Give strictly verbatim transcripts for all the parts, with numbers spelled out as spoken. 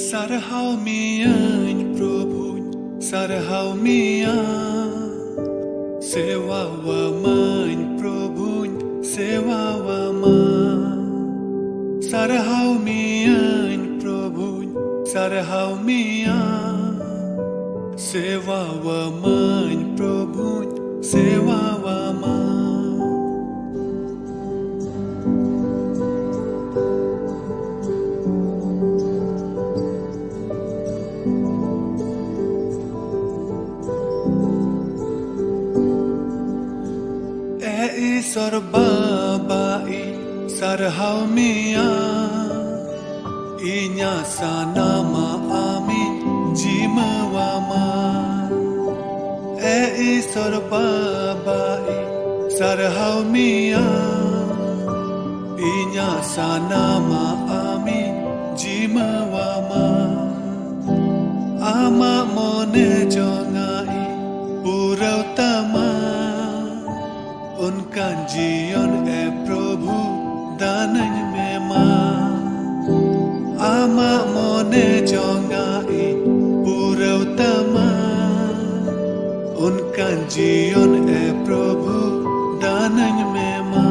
ᱥᱟᱨᱦᱟᱣ ᱢᱤᱭᱟᱹᱧ ᱯᱨᱚᱵᱷᱩᱧ, ᱥᱟᱨᱦᱟᱣ ᱢᱤᱭᱟ᱾ ᱥᱮᱣᱟᱣᱟᱢᱟᱹᱧ ᱯᱨᱚᱵᱷᱩᱧ, ᱥᱮᱣᱟᱣᱟᱢᱟ᱾ ᱥᱟᱨᱦᱟᱣ ᱢᱤᱭᱟᱹᱧ ᱯᱨᱚᱵᱷᱩᱧ, ᱥᱟᱨᱦᱟᱣ ᱢᱤᱭᱟ᱾ ᱥᱮᱣᱟᱣᱟᱢᱟᱹᱧ ᱯᱨᱚᱵᱷᱩᱧ, ᱥᱮᱣᱟᱣᱟᱢᱟ᱾ ᱮ ᱤᱥᱚᱨ ᱵᱟᱵᱟ, ᱤᱧ ᱥᱟᱨᱦᱟᱣ ᱢᱮᱭᱟ᱾ ᱤᱧᱟᱹᱜ ᱥᱟᱱᱟᱢᱟᱜ ᱟᱢᱤᱧ ᱡᱤᱢᱟᱹᱣᱟᱢᱟ᱾ ᱮ ᱤᱥᱚᱨ ᱵᱟᱵᱟ, ᱤᱧ ᱥᱟᱨᱦᱟᱣ ᱢᱮᱭᱟ᱾ ᱤᱧᱟᱹᱜ ᱥᱟᱱᱟᱢᱟᱜ ᱟᱢᱤᱧ ᱡᱤᱢᱟᱹᱣᱟᱢᱟ᱾ ᱟᱢᱟᱜ ᱢᱚᱱᱮ ᱡᱚᱝᱟᱜ ᱤᱧ ᱯᱩᱨᱟᱹᱣ ᱛᱟᱢᱟ᱾ ᱚᱱᱠᱟᱱ ᱡᱤᱭᱚᱱ ᱮ ᱯᱨᱚᱵᱷᱩ ᱫᱟᱱᱟᱹᱧ ᱢᱮ ᱢᱟ᱾ ᱟᱢᱟᱜ ᱢᱚᱱᱮ ᱡᱚᱝᱟᱜ ᱤᱧ ᱯᱩᱨᱟᱹᱣ ᱛᱟᱢᱟ᱾ ᱚᱱᱠᱟᱱ ᱡᱤᱭᱚᱱ ᱮ ᱯᱨᱚᱵᱷᱩ ᱫᱟᱱᱟᱹᱧ ᱢᱮ ᱢᱟ᱾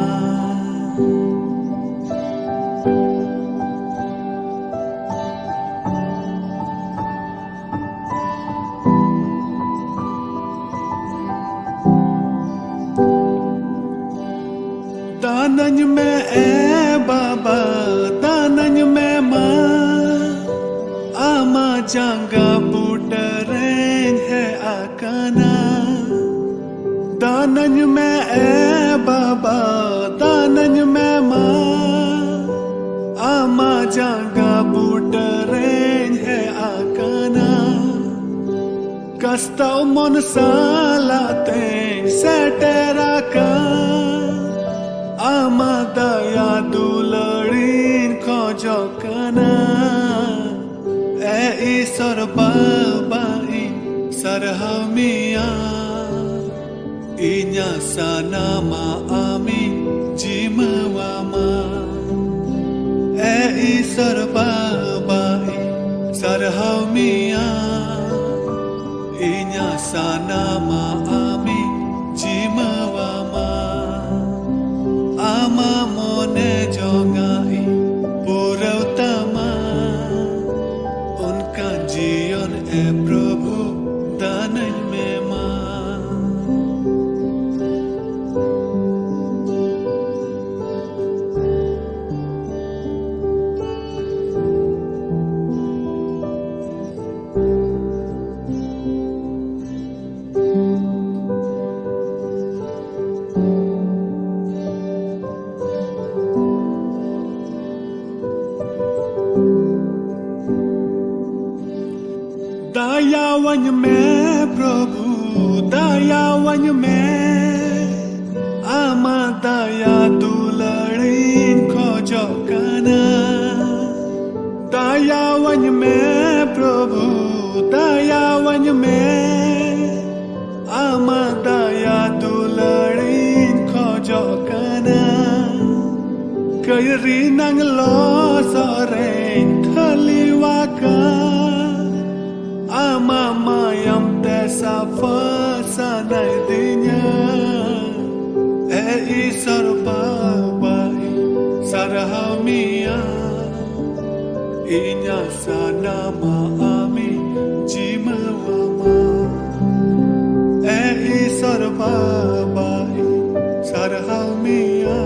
ᱫᱟᱱᱟᱹᱧ ᱢᱮ ᱮ ᱵᱟᱵᱟ, ᱫᱟᱱᱟᱹᱧ ᱢᱮ ᱢᱟ᱾ ᱟᱢᱟᱜ ᱡᱟᱸᱜᱟ ᱵᱩᱴᱟᱹ ᱨᱮᱧ ᱦᱮᱡ ᱟᱠᱟᱱᱟ᱾ ᱫᱟᱱᱟᱹᱧ ᱢᱮ ᱮ ᱵᱟᱵᱟ, ᱫᱟᱱᱟᱹᱧ ᱢᱮ ᱢᱟ᱾ ᱟᱢᱟᱜ ᱡᱟᱸᱜᱟ ᱵᱩᱴᱟᱹ ᱨᱮᱧ ᱦᱮᱡ ᱟᱠᱟᱱᱟ᱾ ᱠᱟᱥᱛᱟᱣ ᱢᱚᱱ ᱥᱟᱞᱟᱜ ᱛᱮᱧ ᱥᱮᱴᱮᱨ ᱟᱠᱟᱱ᱾ ᱟᱢᱟᱜ ᱫᱟᱭᱟ ᱫᱩᱞᱟᱹᱲᱤᱧ ᱠᱷᱚᱡᱚᱜ ᱠᱟᱱᱟ᱾ ᱮ ᱤᱥᱚᱨ ᱵᱟᱵᱟ, ᱤᱧ ᱥᱟᱨᱦᱟᱣ ᱢᱮᱭᱟ᱾ ᱤᱧᱟᱹᱜ ᱥᱟᱱᱟᱢᱟᱜ ᱟᱢᱤᱧ ᱡᱤᱢᱟᱹᱣᱟᱢᱟ᱾ ᱮ ᱤᱥᱚᱨ ᱵᱟᱵᱟ, ᱤᱧ ᱫᱟᱭᱟᱣᱟᱹᱧ ᱢᱮ ᱯᱨᱚᱵᱷᱩ, ᱫᱟᱭᱟᱣᱟᱹᱧ ᱢᱮ, ᱟᱢᱟᱜ ᱫᱟᱭᱟ ᱫᱩᱞᱟᱹᱲᱤᱧ ᱠᱷᱚᱡᱚᱜ ᱠᱟᱱᱟ᱾ ᱫᱟᱭᱟᱣᱟᱹᱧ ᱢᱮ ᱯᱨᱚᱵᱷᱩ, ᱫᱟᱭᱟᱣᱟᱹᱧ ᱢᱮ, ᱟᱢᱟᱜ ᱫᱟᱭᱟ ᱫᱩᱞᱟᱹᱲᱤᱧ ᱠᱷᱚᱡᱚᱜ ᱠᱟᱱᱟ᱾ ᱠᱟᱹᱭᱨᱤ ᱱᱟᱝ ᱞᱚᱥᱚᱫ ᱨᱮᱧ ᱠᱷᱟᱹᱞᱤᱣᱟᱠᱟᱱ, ᱟᱢᱟᱜ ᱢᱟᱭᱟᱢ ᱛᱮ ᱥᱟᱯᱷᱟ ᱥᱟᱱᱟᱭᱮᱫᱤᱧᱟ᱾ ᱮ ᱤᱥᱚᱨ ᱵᱟᱵᱟ, ᱤᱧ ᱥᱟᱨᱦᱟᱣ ᱢᱮᱭᱟ, ᱤᱧᱟᱹᱜ ᱥᱟᱱᱟᱢᱟᱜ ᱟᱢᱤᱧ ᱡᱤᱢᱟᱹᱣᱟᱢᱟ᱾ ᱮ ᱤᱥᱚᱨ ᱵᱟᱵᱟ, ᱤᱧ ᱥᱟᱨᱦᱟᱣ ᱢᱮᱭᱟ,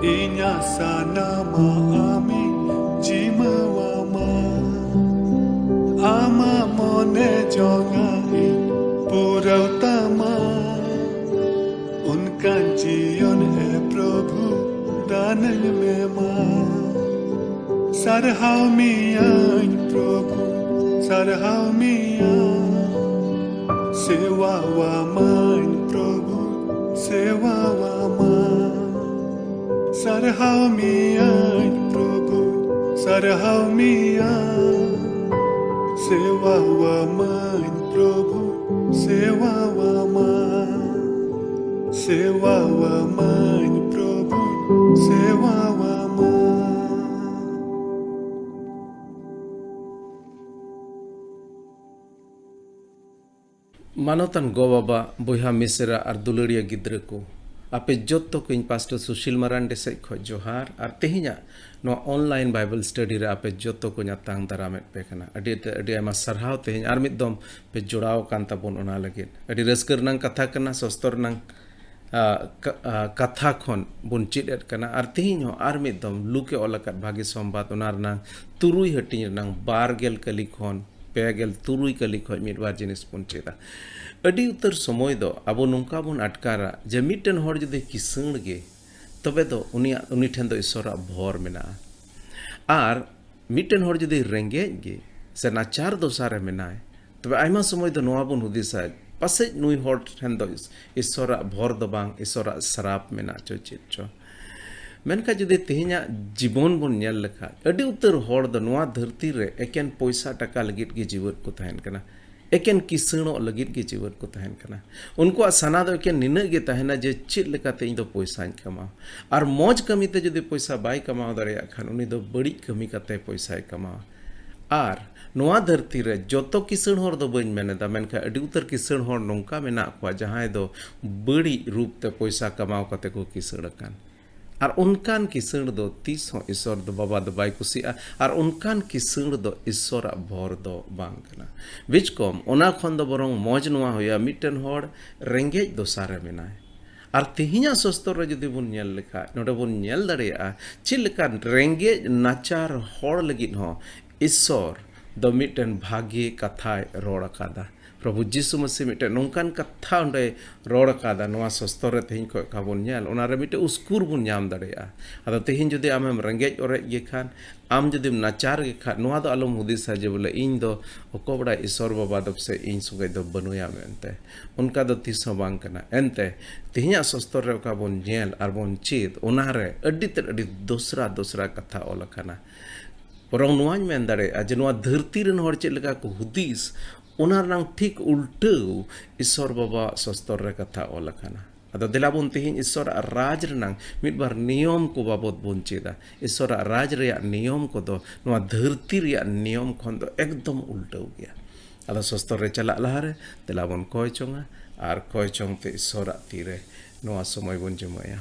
ᱤᱧᱟᱹᱜ ᱥᱟᱱᱟᱢᱟᱜ ᱟᱢᱤᱧ ᱡᱤᱢᱟᱹᱣᱟᱢᱟ᱾ ᱟᱢᱟᱜ ᱢᱚᱱᱮ ᱡᱚᱝᱟᱜ ᱤᱧ ᱯᱩᱨᱟᱹᱣ ᱛᱟᱢᱟ, ᱚᱱᱠᱟᱱ ᱡᱤᱭᱚᱱ ᱮ ᱯᱨᱚᱵᱷᱩ ᱫᱟᱱᱟᱹᱧ ᱢᱮ ᱢᱟ᱾ ᱥᱟᱨᱦᱟᱣ ᱢᱮᱭᱟᱹᱧ ᱯᱨᱚᱵᱷᱩ, ᱥᱟᱨᱦᱟᱣ ᱢᱮᱭᱟ, ᱥᱮᱣᱟᱣᱟᱢᱟᱹᱧ ᱯᱨᱚᱵᱷᱩ, ᱥᱮᱣᱟᱣᱟᱢᱟ᱾ ᱥᱟᱨᱦᱟᱣ ᱢᱮᱭᱟᱹᱧ ᱯᱨᱚᱵᱷᱩ, ᱥᱟᱨᱦᱟᱣ ᱢᱮᱭᱟ, ᱥᱮᱣᱟᱣᱟᱢᱟᱹᱧ ᱯᱨᱚᱵᱷᱩ, ᱥᱮᱣᱟᱣᱟᱢᱟ᱾ ᱥᱮᱣᱟᱣᱟᱢᱟᱹᱧ ᱯᱨᱚᱵᱷᱩ, ᱥᱮᱣᱟᱣᱟᱢᱟ᱾ ᱢᱟᱱᱚᱛᱟᱱ ᱜᱚ-ᱵᱟᱵᱟ, ᱵᱚᱭᱦᱟ ᱢᱤᱥᱮᱨᱟ ᱟᱨ ᱫᱩᱞᱟᱹᱲᱤᱭᱟᱹ ᱜᱤᱫᱽᱨᱟᱹ ᱠᱚ, ᱟᱯᱮ ᱡᱚᱛᱚ ᱠᱚ ᱤᱧ ᱯᱟᱥᱴᱚᱨ ᱥᱩᱥᱤᱞ ᱢᱟᱨᱟᱱᱰᱤ ᱥᱮᱡ ᱠᱷᱚᱡ ᱡᱚᱦᱟᱨ᱾ ᱟᱨ ᱛᱮᱦᱮᱧᱟᱜ ᱱᱚᱣᱟ online Bible study ᱨᱮ ᱟᱯᱮ ᱡᱚᱛᱚ ᱠᱚᱧ ᱟᱛᱟᱝ ᱫᱟᱨᱟᱢᱮᱫ ᱯᱮ ᱠᱟᱱᱟ᱾ ᱟᱹᱰᱤ, ᱟᱹᱰᱤ ᱟᱭᱢᱟ ᱥᱟᱨᱦᱟᱣ ᱛᱮᱦᱮᱧ ᱟᱨ ᱢᱤᱫ ᱫᱚᱢ ᱯᱮ ᱡᱚᱲᱟᱣ ᱟᱠᱟᱱ ᱛᱟᱵᱚᱱ ᱚᱱᱟ ᱞᱟᱹᱜᱤᱫ᱾ ᱟᱹᱰᱤ ᱨᱟᱹᱥᱠᱟᱹ ᱨᱮᱱᱟᱜ ᱠᱟᱛᱷᱟ ᱠᱟᱱᱟ, ᱥᱚᱥᱛᱚ ᱨᱮᱱᱟᱜ, ᱟ, ᱠᱟ-, ᱟ, ᱠᱟᱛᱷᱟ ᱠᱷᱚᱱ ᱵᱚᱱ ᱪᱮᱫ ᱮᱫ ᱠᱟᱱᱟ᱾ ᱟᱨ ᱛᱮᱦᱮᱧ ᱦᱚᱸ ᱟᱨ ᱢᱤᱫ ᱫᱚᱢ ᱞᱩᱠᱮ ᱚᱞ ᱟᱠᱟᱫ ᱵᱷᱟᱹᱜᱤ ᱥᱚᱢᱵᱟᱫ, ᱚᱱᱟ ᱨᱮᱱᱟᱜ ᱛᱩᱨᱩᱭ ᱦᱟᱹᱴᱤᱧ ᱨᱮᱱᱟᱜ ᱵᱟᱨ ᱜᱮᱞ ᱠᱟᱹᱞᱤ ᱠᱷᱚᱱ ᱯᱮ ᱜᱮᱞ ᱛᱩᱨᱩᱭ ᱠᱟᱹᱞᱤ ᱠᱷᱚᱱ ᱢᱤᱫ ᱵᱟᱨ ᱡᱤᱱᱤᱥ ᱵᱚᱱ ᱪᱮᱫᱟ᱾ ᱟᱹᱰᱤ ᱩᱛᱟᱹᱨ ᱥᱚᱢᱚᱭ ᱫᱚ ᱟᱵᱚ ᱱᱚᱝᱠᱟ ᱵᱚᱱ ᱟᱴᱠᱟᱨᱟ ᱡᱮ ᱢᱤᱫᱴᱮᱱ ᱦᱚᱲ ᱡᱩᱫᱤ ᱠᱤᱥᱟᱹᱬ ᱜᱮ, ᱛᱚᱵᱮ ᱫᱚ ᱩᱱᱤᱭᱟᱜ, ᱩᱱᱤ ᱴᱷᱮᱱ ᱫᱚ ᱤᱥᱚᱨᱟᱜ ᱵᱷᱚᱨ ᱢᱮᱱᱟᱜᱼᱟ᱾ ᱟᱨ ᱢᱤᱫᱴᱮᱱ ᱦᱚᱲ ᱡᱩᱫᱤ ᱨᱮᱸᱜᱮᱡ ᱜᱮ, ᱥᱮ ᱱᱟᱪᱟᱨ ᱫᱚᱥᱟ ᱨᱮ ᱢᱮᱱᱟᱭ, ᱛᱚᱵᱮ ᱟᱭᱢᱟ ᱥᱚᱢᱚᱭ ᱫᱚ ᱱᱚᱣᱟ ᱵᱚᱱ ᱦᱩᱫᱤᱥᱟ, ᱯᱟᱥᱮᱡ ᱱᱩᱭ ᱦᱚᱲ ᱴᱷᱮᱱ ᱫᱚ ᱤᱥ-, ᱤᱥᱥᱚᱨᱟᱜ ᱵᱷᱚᱨ ᱫᱚ ᱵᱟᱝ, ᱤᱥᱥᱚᱨᱟᱜ ᱥᱨᱟᱯ ᱢᱮᱱᱟᱜ ᱪᱚ ᱪᱮᱫ ᱪᱚ᱾ ᱢᱮᱱᱠᱷᱟᱱ ᱡᱩᱫᱤ ᱛᱮᱦᱮᱧᱟᱜ ᱡᱤᱵᱚᱱ ᱵᱚᱱ ᱧᱮᱞ ᱞᱮᱠᱷᱟᱱ, ᱟᱹᱰᱤ ᱩᱛᱟᱹᱨ ᱦᱚᱲ ᱫᱚ ᱱᱚᱣᱟ ᱫᱷᱟᱹᱨᱛᱤ ᱨᱮ ᱮᱠᱮᱱ ᱯᱚᱭᱥᱟ ᱴᱟᱠᱟ ᱞᱟᱹᱜᱤᱫ ᱜᱮ ᱡᱤᱣᱮᱫ ᱠᱚ ᱛᱟᱦᱮᱱ ᱠᱟᱱᱟ, ᱮᱠᱮᱱ ᱠᱤᱥᱟᱹᱬᱚᱜ ᱞᱟᱹᱜᱤᱫ ᱜᱮ ᱡᱤᱣᱮᱫ ᱠᱚ ᱛᱟᱦᱮᱱ ᱠᱟᱱᱟ᱾ ᱩᱱᱠᱩᱣᱟᱜ ᱥᱟᱱᱟ ᱫᱚ ᱮᱠᱮᱱ ᱱᱤᱱᱟᱹᱜ ᱜᱮ ᱛᱟᱦᱮᱱᱟ ᱡᱮ ᱪᱮᱫ ᱞᱮᱠᱟᱛᱮ ᱤᱧ ᱫᱚ ᱯᱚᱭᱥᱟᱧ ᱠᱟᱢᱟᱣᱟ᱾ ᱟᱨ ᱢᱚᱡᱽ ᱠᱟᱹᱢᱤᱛᱮ ᱡᱩᱫᱤ ᱯᱚᱭᱥᱟ ᱵᱟᱭ ᱠᱟᱢᱟᱣ ᱫᱟᱲᱮᱭᱟᱜ ᱠᱷᱟᱱ, ᱩᱱᱤ ᱫᱚ ᱵᱟᱹᱲᱤᱡ ᱠᱟᱹᱢᱤ ᱠᱟᱛᱮ ᱯᱚᱭᱥᱟᱭ ᱠᱟᱢᱟᱣᱟ᱾ ᱟᱨ ᱱᱚᱣᱟ ᱫᱷᱟᱹᱨᱛᱤ ᱨᱮ ᱡᱚᱛᱚ ᱠᱤᱥᱟᱹᱬ ᱦᱚᱲ ᱫᱚ ᱵᱟᱹᱧ ᱢᱮᱱ ᱮᱫᱟ, ᱢᱮᱱᱠᱷᱟᱱ ᱟᱹᱰᱤ ᱩᱛᱟᱹᱨ ᱠᱤᱥᱟᱹᱬ ᱦᱚᱲ ᱱᱚᱝᱠᱟ ᱢᱮᱱᱟᱜ ᱠᱚᱣᱟ, ᱡᱟᱦᱟᱸᱭ ᱫᱚ ᱵᱟᱹᱲᱤᱡ ᱨᱩᱯ ᱛᱮ ᱯᱚᱭᱥᱟ ᱠᱟᱢᱟᱣ ᱠᱟᱛᱮ ᱠᱚ ᱠᱤᱥᱟᱹᱬ ᱟᱠᱟᱱ᱾ ᱟᱨ ᱚᱱᱠᱟᱱ ᱠᱤᱥᱟᱹᱬ ᱫᱚ ᱛᱤᱥ ᱦᱚᱸ ᱤᱥᱥᱚᱨ ᱫᱚ ᱵᱟᱵᱟ ᱫᱚ ᱵᱟᱭ ᱠᱩᱥᱤᱜᱼᱟ᱾ ᱟᱨ ᱚᱱᱠᱟᱱ ᱠᱤᱥᱟᱹᱬ ᱫᱚ ᱤᱥᱥᱚᱨᱟᱜ ᱵᱷᱚᱨ ᱫᱚ ᱵᱟᱝ ᱠᱟᱱᱟ᱾ ᱵᱤᱪᱠᱚᱢ, ᱚᱱᱟ ᱠᱷᱚᱱ ᱫᱚ ᱵᱚᱨᱚᱝ ᱢᱚᱡᱽ ᱱᱚᱣᱟ ᱦᱩᱭᱩᱜᱼᱟ, ᱢᱤᱫᱴᱮᱱ ᱦᱚᱲ ᱨᱮᱸᱜᱮᱡ ᱫᱚᱥᱟ ᱨᱮ ᱢᱮᱱᱟᱭ᱾ ᱟᱨ ᱛᱮᱦᱮᱧᱟᱜ ᱥᱚᱥᱛᱚᱨ ᱨᱮ ᱡᱩᱫᱤ ᱵᱚᱱ ᱧᱮᱞ ᱞᱮᱠᱷᱟᱡ, ᱱᱚᱰᱮ ᱵᱚᱱ ᱧᱮᱞ ᱫᱟᱲᱮᱭᱟᱜᱼᱟ ᱪᱮᱫ ᱞᱮᱠᱟ ᱨᱮᱸᱜᱮᱡ ᱱᱟᱪᱟᱨ ᱦᱚᱲ ᱞᱟᱹᱜᱤᱫ ᱦᱚᱸ ᱤᱥᱥᱚᱨ ᱫᱚ ᱢᱤᱫᱴᱮᱱ ᱵᱷᱟᱜᱮ ᱠᱟᱛᱷᱟᱭ ᱨᱚᱲ ᱟᱠᱟᱫᱟ᱾ ᱯᱨᱚᱵᱷᱩ ᱡᱤᱥᱩ ᱢᱟᱹᱥᱤ ᱢᱤᱫᱴᱮᱱ ᱱᱚᱝᱠᱟᱱ ᱠᱟᱛᱷᱟ ᱚᱸᱰᱮᱭ ᱨᱚᱲ ᱟᱠᱟᱫᱟ, ᱱᱚᱣᱟ ᱥᱚᱥᱛᱚᱨ ᱨᱮ ᱛᱮᱦᱮᱧ ᱠᱷᱚᱱ ᱚᱠᱟ ᱵᱚᱱ ᱧᱮᱞ, ᱚᱱᱟᱨᱮ ᱢᱤᱫᱴᱮᱱ ᱩᱥᱠᱩᱨ ᱵᱚᱱ ᱧᱟᱢ ᱫᱟᱲᱮᱭᱟᱜᱼᱟ᱾ ᱟᱫᱚ ᱛᱮᱦᱮᱧ ᱡᱩᱫᱤ ᱟᱢᱮᱢ ᱨᱮᱸᱜᱮᱡ ᱚᱨᱮᱡ ᱜᱮ ᱠᱷᱟᱱ, ᱟᱢ ᱡᱩᱫᱤᱢ ᱱᱟᱪᱟᱨ ᱜᱮ ᱠᱷᱟᱱ, ᱱᱚᱣᱟ ᱫᱚ ᱟᱞᱚᱢ ᱦᱩᱫᱤᱥᱟ ᱡᱮ ᱵᱚᱞᱮ ᱤᱧ ᱫᱚ ᱚᱠᱚᱭ ᱵᱟᱲᱟᱭ ᱤᱥᱥᱚᱨ ᱵᱟᱵᱟ ᱫᱚ ᱯᱟᱥᱮᱡ ᱤᱧ ᱥᱚᱸᱜᱮ ᱫᱚ ᱵᱟᱹᱱᱩᱭᱟ ᱢᱮᱱᱛᱮ᱾ ᱚᱱᱠᱟ ᱫᱚ ᱛᱤᱥ ᱦᱚᱸ ᱵᱟᱝ ᱠᱟᱱᱟ᱾ ᱮᱱᱛᱮ ᱛᱮᱦᱮᱧᱟᱜ ᱥᱚᱥᱛᱚᱨ ᱨᱮ ᱚᱠᱟ ᱵᱚᱱ ᱧᱮᱞ ᱟᱨ ᱵᱚᱱ ᱪᱮᱫ, ᱚᱱᱟᱨᱮ ᱟᱹᱰᱤ ᱛᱮᱫ ᱟᱹᱰᱤ ᱫᱚᱥᱨᱟ ᱫᱚᱥᱨᱟ ᱠᱟᱛᱷᱟ ᱚᱞ ᱟᱠᱟᱱᱟ᱾ ᱵᱚᱨᱚᱝ ᱱᱚᱣᱟᱧ ᱢᱮᱱ ᱫᱟᱲᱮᱭᱟᱜᱼᱟ ᱡᱮ ᱱᱚᱣᱟ ᱫᱷᱟᱹᱨᱛᱤ ᱨᱮᱱ ᱦᱚᱲ ᱪᱮᱫ ᱞᱮᱠᱟ ᱠᱚ ᱦᱩᱫᱤᱥ, ᱚᱱᱟ ᱨᱮᱱᱟᱝ ᱴᱷᱤᱠ ᱩᱞᱴᱟᱹᱣ ᱤᱥᱥᱚᱨ ᱵᱟᱵᱟᱣᱟᱜ ᱥᱚᱥᱛᱚᱨ ᱨᱮ ᱠᱟᱛᱷᱟ ᱚᱞ ᱟᱠᱟᱱᱟ᱾ ᱟᱫᱚ ᱫᱮᱞᱟ ᱵᱚᱱ ᱛᱮᱦᱮᱧ ᱤᱥᱥᱚᱨᱟᱜ ᱨᱟᱡᱽ ᱨᱮᱱᱟᱝ ᱢᱤᱫ ᱵᱟᱨ ᱱᱤᱭᱚᱢ ᱠᱚ ᱵᱟᱵᱚᱛ ᱵᱚᱱ ᱪᱮᱫᱟ᱾ ᱤᱥᱥᱚᱨᱟᱜ ᱨᱟᱡᱽ ᱨᱮᱭᱟᱜ ᱱᱤᱭᱚᱢ ᱠᱚᱫᱚ ᱱᱚᱣᱟ ᱫᱷᱟᱹᱨᱛᱤ ᱨᱮᱭᱟᱜ ᱱᱤᱭᱚᱢ ᱠᱷᱚᱱ ᱫᱚ ᱮᱠᱫᱚᱢ ᱩᱞᱴᱟᱹᱣ ᱜᱮᱭᱟ᱾ ᱟᱫᱚ ᱥᱚᱥᱛᱚᱨ ᱨᱮ ᱪᱟᱞᱟᱜ ᱞᱟᱦᱟᱨᱮ ᱫᱮᱞᱟ ᱵᱚᱱ ᱠᱚᱭ ᱪᱚᱝᱟ ᱟᱨ ᱠᱚᱭ ᱪᱚᱝ ᱛᱮ ᱤᱥᱥᱚᱨᱟᱜ ᱛᱤᱨᱮ ᱱᱚᱣᱟ ᱥᱚᱢᱚᱭ ᱵᱚᱱ ᱡᱚᱢᱟᱭᱟ᱾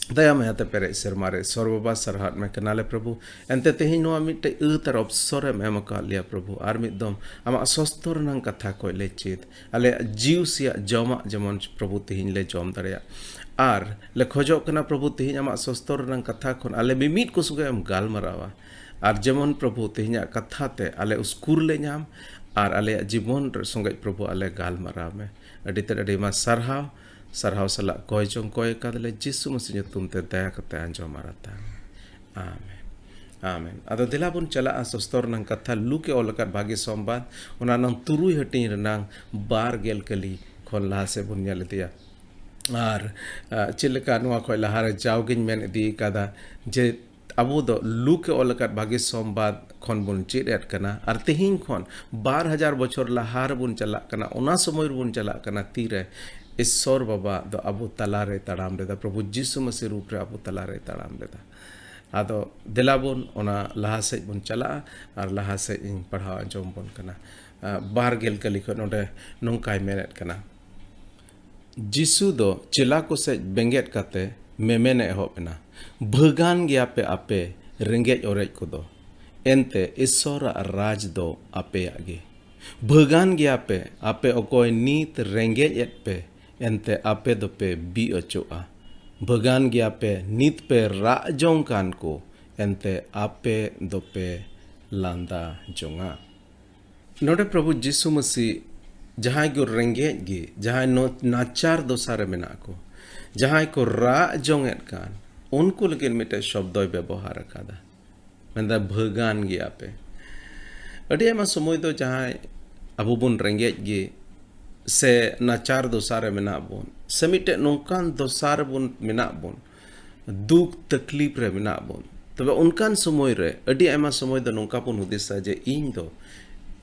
ᱫᱟᱭᱟ ᱢᱟᱭᱟᱛᱮ ᱯᱮᱨᱮᱡ ᱥᱮᱨᱢᱟ ᱨᱮ ᱥᱚᱨᱵᱚᱵᱟ ᱥᱟᱨᱦᱟᱣ ᱢᱮ ᱠᱟᱱᱟᱞᱮ ᱯᱨᱚᱵᱷᱩ᱾ ᱮᱱᱛᱮ ᱛᱮᱦᱮᱧ ᱱᱚᱣᱟ ᱢᱤᱫᱴᱮᱡ ᱟᱹᱛ ᱟᱨ ᱚᱯᱥᱚᱨ ᱮᱢ ᱮᱢ ᱟᱠᱟᱫ ᱞᱮᱭᱟ ᱯᱨᱚᱵᱷᱩ᱾ ᱟᱨ ᱢᱤᱫ ᱫᱚᱢ ᱟᱢᱟᱜ ᱥᱚᱥᱛᱚᱨ ᱨᱮᱱᱟᱝ ᱠᱟᱛᱷᱟ ᱠᱚ ᱞᱮ ᱪᱮᱫ, ᱟᱞᱮᱭᱟᱜ ᱡᱤᱣᱤ ᱥᱮᱭᱟᱜ ᱡᱚᱢᱟᱜ ᱡᱮᱢᱚᱱ ᱯᱨᱚᱵᱷᱩ ᱛᱮᱦᱮᱧ ᱞᱮ ᱡᱚᱢ ᱫᱟᱲᱮᱭᱟᱜ᱾ ᱟᱨ ᱞᱮ ᱠᱷᱚᱡᱚᱜ ᱠᱟᱱᱟ ᱯᱨᱚᱵᱷᱩ, ᱛᱮᱦᱮᱧ ᱟᱢᱟᱜ ᱥᱚᱥᱛᱚᱨ ᱨᱮᱱᱟᱝ ᱠᱟᱛᱷᱟ ᱠᱷᱚᱱ ᱟᱞᱮ ᱢᱤᱢᱤᱫ ᱠᱚ ᱥᱚᱸᱜᱮ ᱮᱢ ᱜᱟᱞᱢᱟᱨᱟᱣᱟ᱾ ᱟᱨ ᱡᱮᱢᱚᱱ ᱯᱨᱚᱵᱷᱩ ᱛᱮᱦᱮᱧᱟᱜ ᱠᱟᱛᱷᱟ ᱛᱮ ᱟᱞᱮ ᱩᱥᱠᱩᱨ ᱞᱮ ᱧᱟᱢ ᱟᱨ ᱟᱞᱮᱭᱟᱜ ᱡᱤᱵᱚᱱ ᱨᱮ ᱥᱚᱸᱜᱮ ᱯᱨᱚᱵᱷᱩ ᱟᱞᱮ ᱜᱟᱞᱢᱟᱨᱟᱣ ᱢᱮ᱾ ᱟᱹᱰᱤ ᱛᱮᱫ ᱟᱹᱰᱤ ᱟᱭᱢᱟ ᱥᱟᱨᱦᱟᱣ᱾ ᱥᱟᱨᱦᱟᱣ ᱥᱟᱞᱟᱜ ᱠᱚᱭ ᱪᱚᱝ ᱠᱚᱭ ᱟᱠᱟᱫ ᱞᱮ ᱡᱤᱥᱩ ᱢᱟᱹᱥᱤ ᱧᱩᱛᱩᱢ ᱛᱮ ᱫᱟᱭᱟ ᱠᱟᱛᱮ ᱟᱸᱡᱚᱢ ᱟᱨ ᱟᱛᱟᱝ ᱢᱮ᱾ ᱟᱢᱮᱱ᱾ ᱟᱢᱮᱱ᱾ ᱟᱫᱚ ᱫᱮᱞᱟ ᱵᱚᱱ ᱪᱟᱞᱟᱜᱼᱟ ᱥᱚᱥᱛᱚᱨ ᱨᱮᱱᱟᱝ ᱠᱟᱛᱷᱟ, ᱞᱩᱠ ᱮ ᱚᱞ ᱟᱠᱟᱫ ᱵᱷᱟᱜᱮ ᱥᱚᱢᱵᱟᱫ, ᱚᱱᱟ ᱨᱮᱱᱟᱝ ᱛᱩᱨᱩᱭ ᱦᱟᱹᱴᱤᱧ ᱨᱮᱱᱟᱝ ᱵᱟᱨ ᱜᱮᱞ ᱠᱟᱹᱞᱤ ᱠᱷᱚᱱ ᱞᱟᱦᱟ ᱥᱮᱫ ᱵᱚᱱ ᱧᱮᱞ ᱤᱫᱤᱭᱟ᱾ ᱟᱨ ᱟ, ᱪᱮᱫ ᱞᱮᱠᱟ ᱱᱚᱣᱟ ᱠᱷᱚᱱ ᱞᱟᱦᱟᱨᱮ ᱡᱟᱣᱜᱤᱧ ᱢᱮᱱ ᱤᱫᱤ ᱠᱟᱫᱟ, ᱡᱮ ᱟᱵᱚ ᱫᱚ ᱞᱩᱠ ᱮ ᱚᱞ ᱟᱠᱟᱫ ᱵᱷᱟᱜᱮ ᱥᱚᱢᱵᱟᱫ ᱠᱷᱚᱱ ᱵᱚᱱ ᱪᱮᱫ ᱮᱫ ᱠᱟᱱᱟ, ᱟᱨ ᱛᱮᱦᱮᱧ ᱠᱷᱚᱱ ᱵᱟᱨ ᱦᱟᱡᱟᱨ ᱵᱚᱪᱷᱚᱨ ᱞᱟᱦᱟ ᱨᱮᱵᱚᱱ ᱪᱟᱞᱟᱜ ᱠᱟᱱᱟ, ᱚᱱᱟ ᱥᱚᱢᱚᱭ ᱨᱮᱵᱚᱱ ᱪᱟᱞᱟᱜ ᱠᱟᱱᱟ, ᱛᱤᱨᱮ ᱤᱥᱥᱚᱨ ᱵᱟᱵᱟ ᱫᱚ ᱟᱵᱚ ᱛᱟᱞᱟᱨᱮ ᱛᱟᱲᱟᱢ ᱞᱮᱫᱟ, ᱯᱨᱚᱵᱷᱩ ᱡᱤᱥᱩ ᱢᱟᱹᱥᱤ ᱨᱩᱯ ᱨᱮ ᱟᱵᱚ ᱛᱟᱞᱟᱨᱮ ᱛᱟᱲᱟᱢ ᱞᱮᱫᱟ᱾ ᱟᱫᱚ ᱫᱮᱞᱟ ᱵᱚᱱ ᱚᱱᱟ ᱞᱟᱦᱟ ᱥᱮᱫ ᱵᱚᱱ ᱪᱟᱞᱟᱜᱼᱟ ᱟᱨ ᱞᱟᱦᱟ ᱥᱮᱫ ᱤᱧ ᱯᱟᱲᱦᱟᱣ ᱟᱸᱡᱚᱢ ᱵᱚᱱ ᱠᱟᱱᱟ᱾ ᱟ, ᱵᱟᱨ ᱜᱮᱞ ᱠᱟᱹᱞᱤ ᱠᱷᱚᱱ ᱱᱚᱰᱮ ᱱᱚᱝᱠᱟᱭ ᱢᱮᱱᱮᱫ ᱠᱟᱱᱟ, ᱡᱤᱥᱩ ᱫᱚ ᱪᱮᱞᱟ ᱠᱚ ᱥᱮᱫ ᱵᱮᱸᱜᱮᱫ ᱠᱟᱛᱮ ᱢᱮᱢᱮᱱ ᱮᱦᱚᱵ ᱮᱱᱟ, "ᱵᱷᱟᱹᱜᱟᱱ ᱜᱮᱭᱟᱯᱮ ᱟᱯᱮ ᱨᱮᱸᱜᱮᱡ ᱚᱨᱮᱡ ᱠᱚᱫᱚ, ᱮᱱᱛᱮ ᱤᱥᱥᱚᱨᱟᱜ ᱨᱟᱡᱽ ᱫᱚ ᱟᱯᱮᱭᱟᱜ ᱜᱮ᱾ ᱵᱷᱟᱹᱜᱟᱱ ᱜᱮᱭᱟᱯᱮ ᱟᱯᱮ ᱚᱠᱚᱭ ᱱᱤᱛ ᱨᱮᱸᱜᱮᱡ ᱮᱫ ᱯᱮ, ᱮᱱᱛᱮ ᱟᱯᱮ ᱫᱚᱯᱮ ᱵᱤ ᱚᱪᱚᱜᱼᱟ᱾ ᱵᱷᱟᱹᱜᱟᱱ ᱜᱮᱭᱟᱯᱮ ᱱᱤᱛ ᱯᱮ ᱨᱟᱜ ᱡᱚᱝ ᱠᱟᱱ ᱠᱚ, ᱮᱱᱛᱮ ᱟᱯᱮ ᱫᱚᱯᱮ ᱞᱟᱸᱫᱟ ᱡᱚᱝᱟ᱾" ᱱᱚᱰᱮ ᱯᱨᱚᱵᱷᱩ ᱡᱤᱥᱩ ᱢᱟᱹᱥᱤ ᱡᱟᱦᱟᱸᱭ ᱠᱚ ᱨᱮᱸᱜᱮᱡ ᱜᱮ, ᱡᱟᱦᱟᱸᱭ ᱱᱚ-, ᱱᱟᱪᱟᱨ ᱫᱚᱥᱟ ᱨᱮ ᱢᱮᱱᱟᱜ ᱠᱚ, ᱡᱟᱦᱟᱸᱭ ᱠᱚ ᱨᱟᱜ ᱡᱚᱝ ᱮᱫ ᱠᱟᱱ, ᱩᱱᱠᱩ ᱞᱟᱹᱜᱤᱫ ᱢᱤᱫᱴᱮᱡ ᱥᱚᱵᱫᱚᱭ ᱵᱮᱵᱚᱦᱟᱨ ᱟᱠᱟᱫᱟ᱾ ᱢᱮᱱᱫᱟ, "ᱵᱷᱟᱹᱜᱟᱱ ᱜᱮᱭᱟ ᱯᱮ᱾" ᱟᱹᱰᱤ ᱟᱭᱢᱟ ᱥᱚᱢᱚᱭ ᱫᱚ ᱡᱟᱦᱟᱸᱭ ᱟᱵᱚ ᱵᱚᱱ ᱨᱮᱸᱜᱮᱡ ᱜᱮ, ᱥᱮ ᱱᱟᱪᱟᱨ ᱫᱚᱥᱟ ᱨᱮ ᱢᱮᱱᱟᱜ ᱵᱚᱱ, ᱥᱮ ᱢᱤᱫᱴᱮᱡ ᱱᱚᱝᱠᱟᱱ ᱫᱚᱥᱟ ᱨᱮᱵᱚᱱ ᱢᱮᱱᱟᱜ ᱵᱚᱱ, ᱫᱩᱠ ᱛᱟᱠᱞᱤᱯ ᱨᱮ ᱢᱮᱱᱟᱜ ᱵᱚᱱ, ᱛᱚᱵᱮ ᱚᱱᱠᱟᱱ ᱥᱚᱢᱚᱭ ᱨᱮ ᱟᱹᱰᱤ ᱟᱭᱢᱟ ᱥᱚᱢᱚᱭ ᱫᱚ ᱱᱚᱝᱠᱟ ᱵᱚᱱ ᱦᱩᱫᱤᱥᱟ ᱡᱮ ᱤᱧ ᱫᱚ,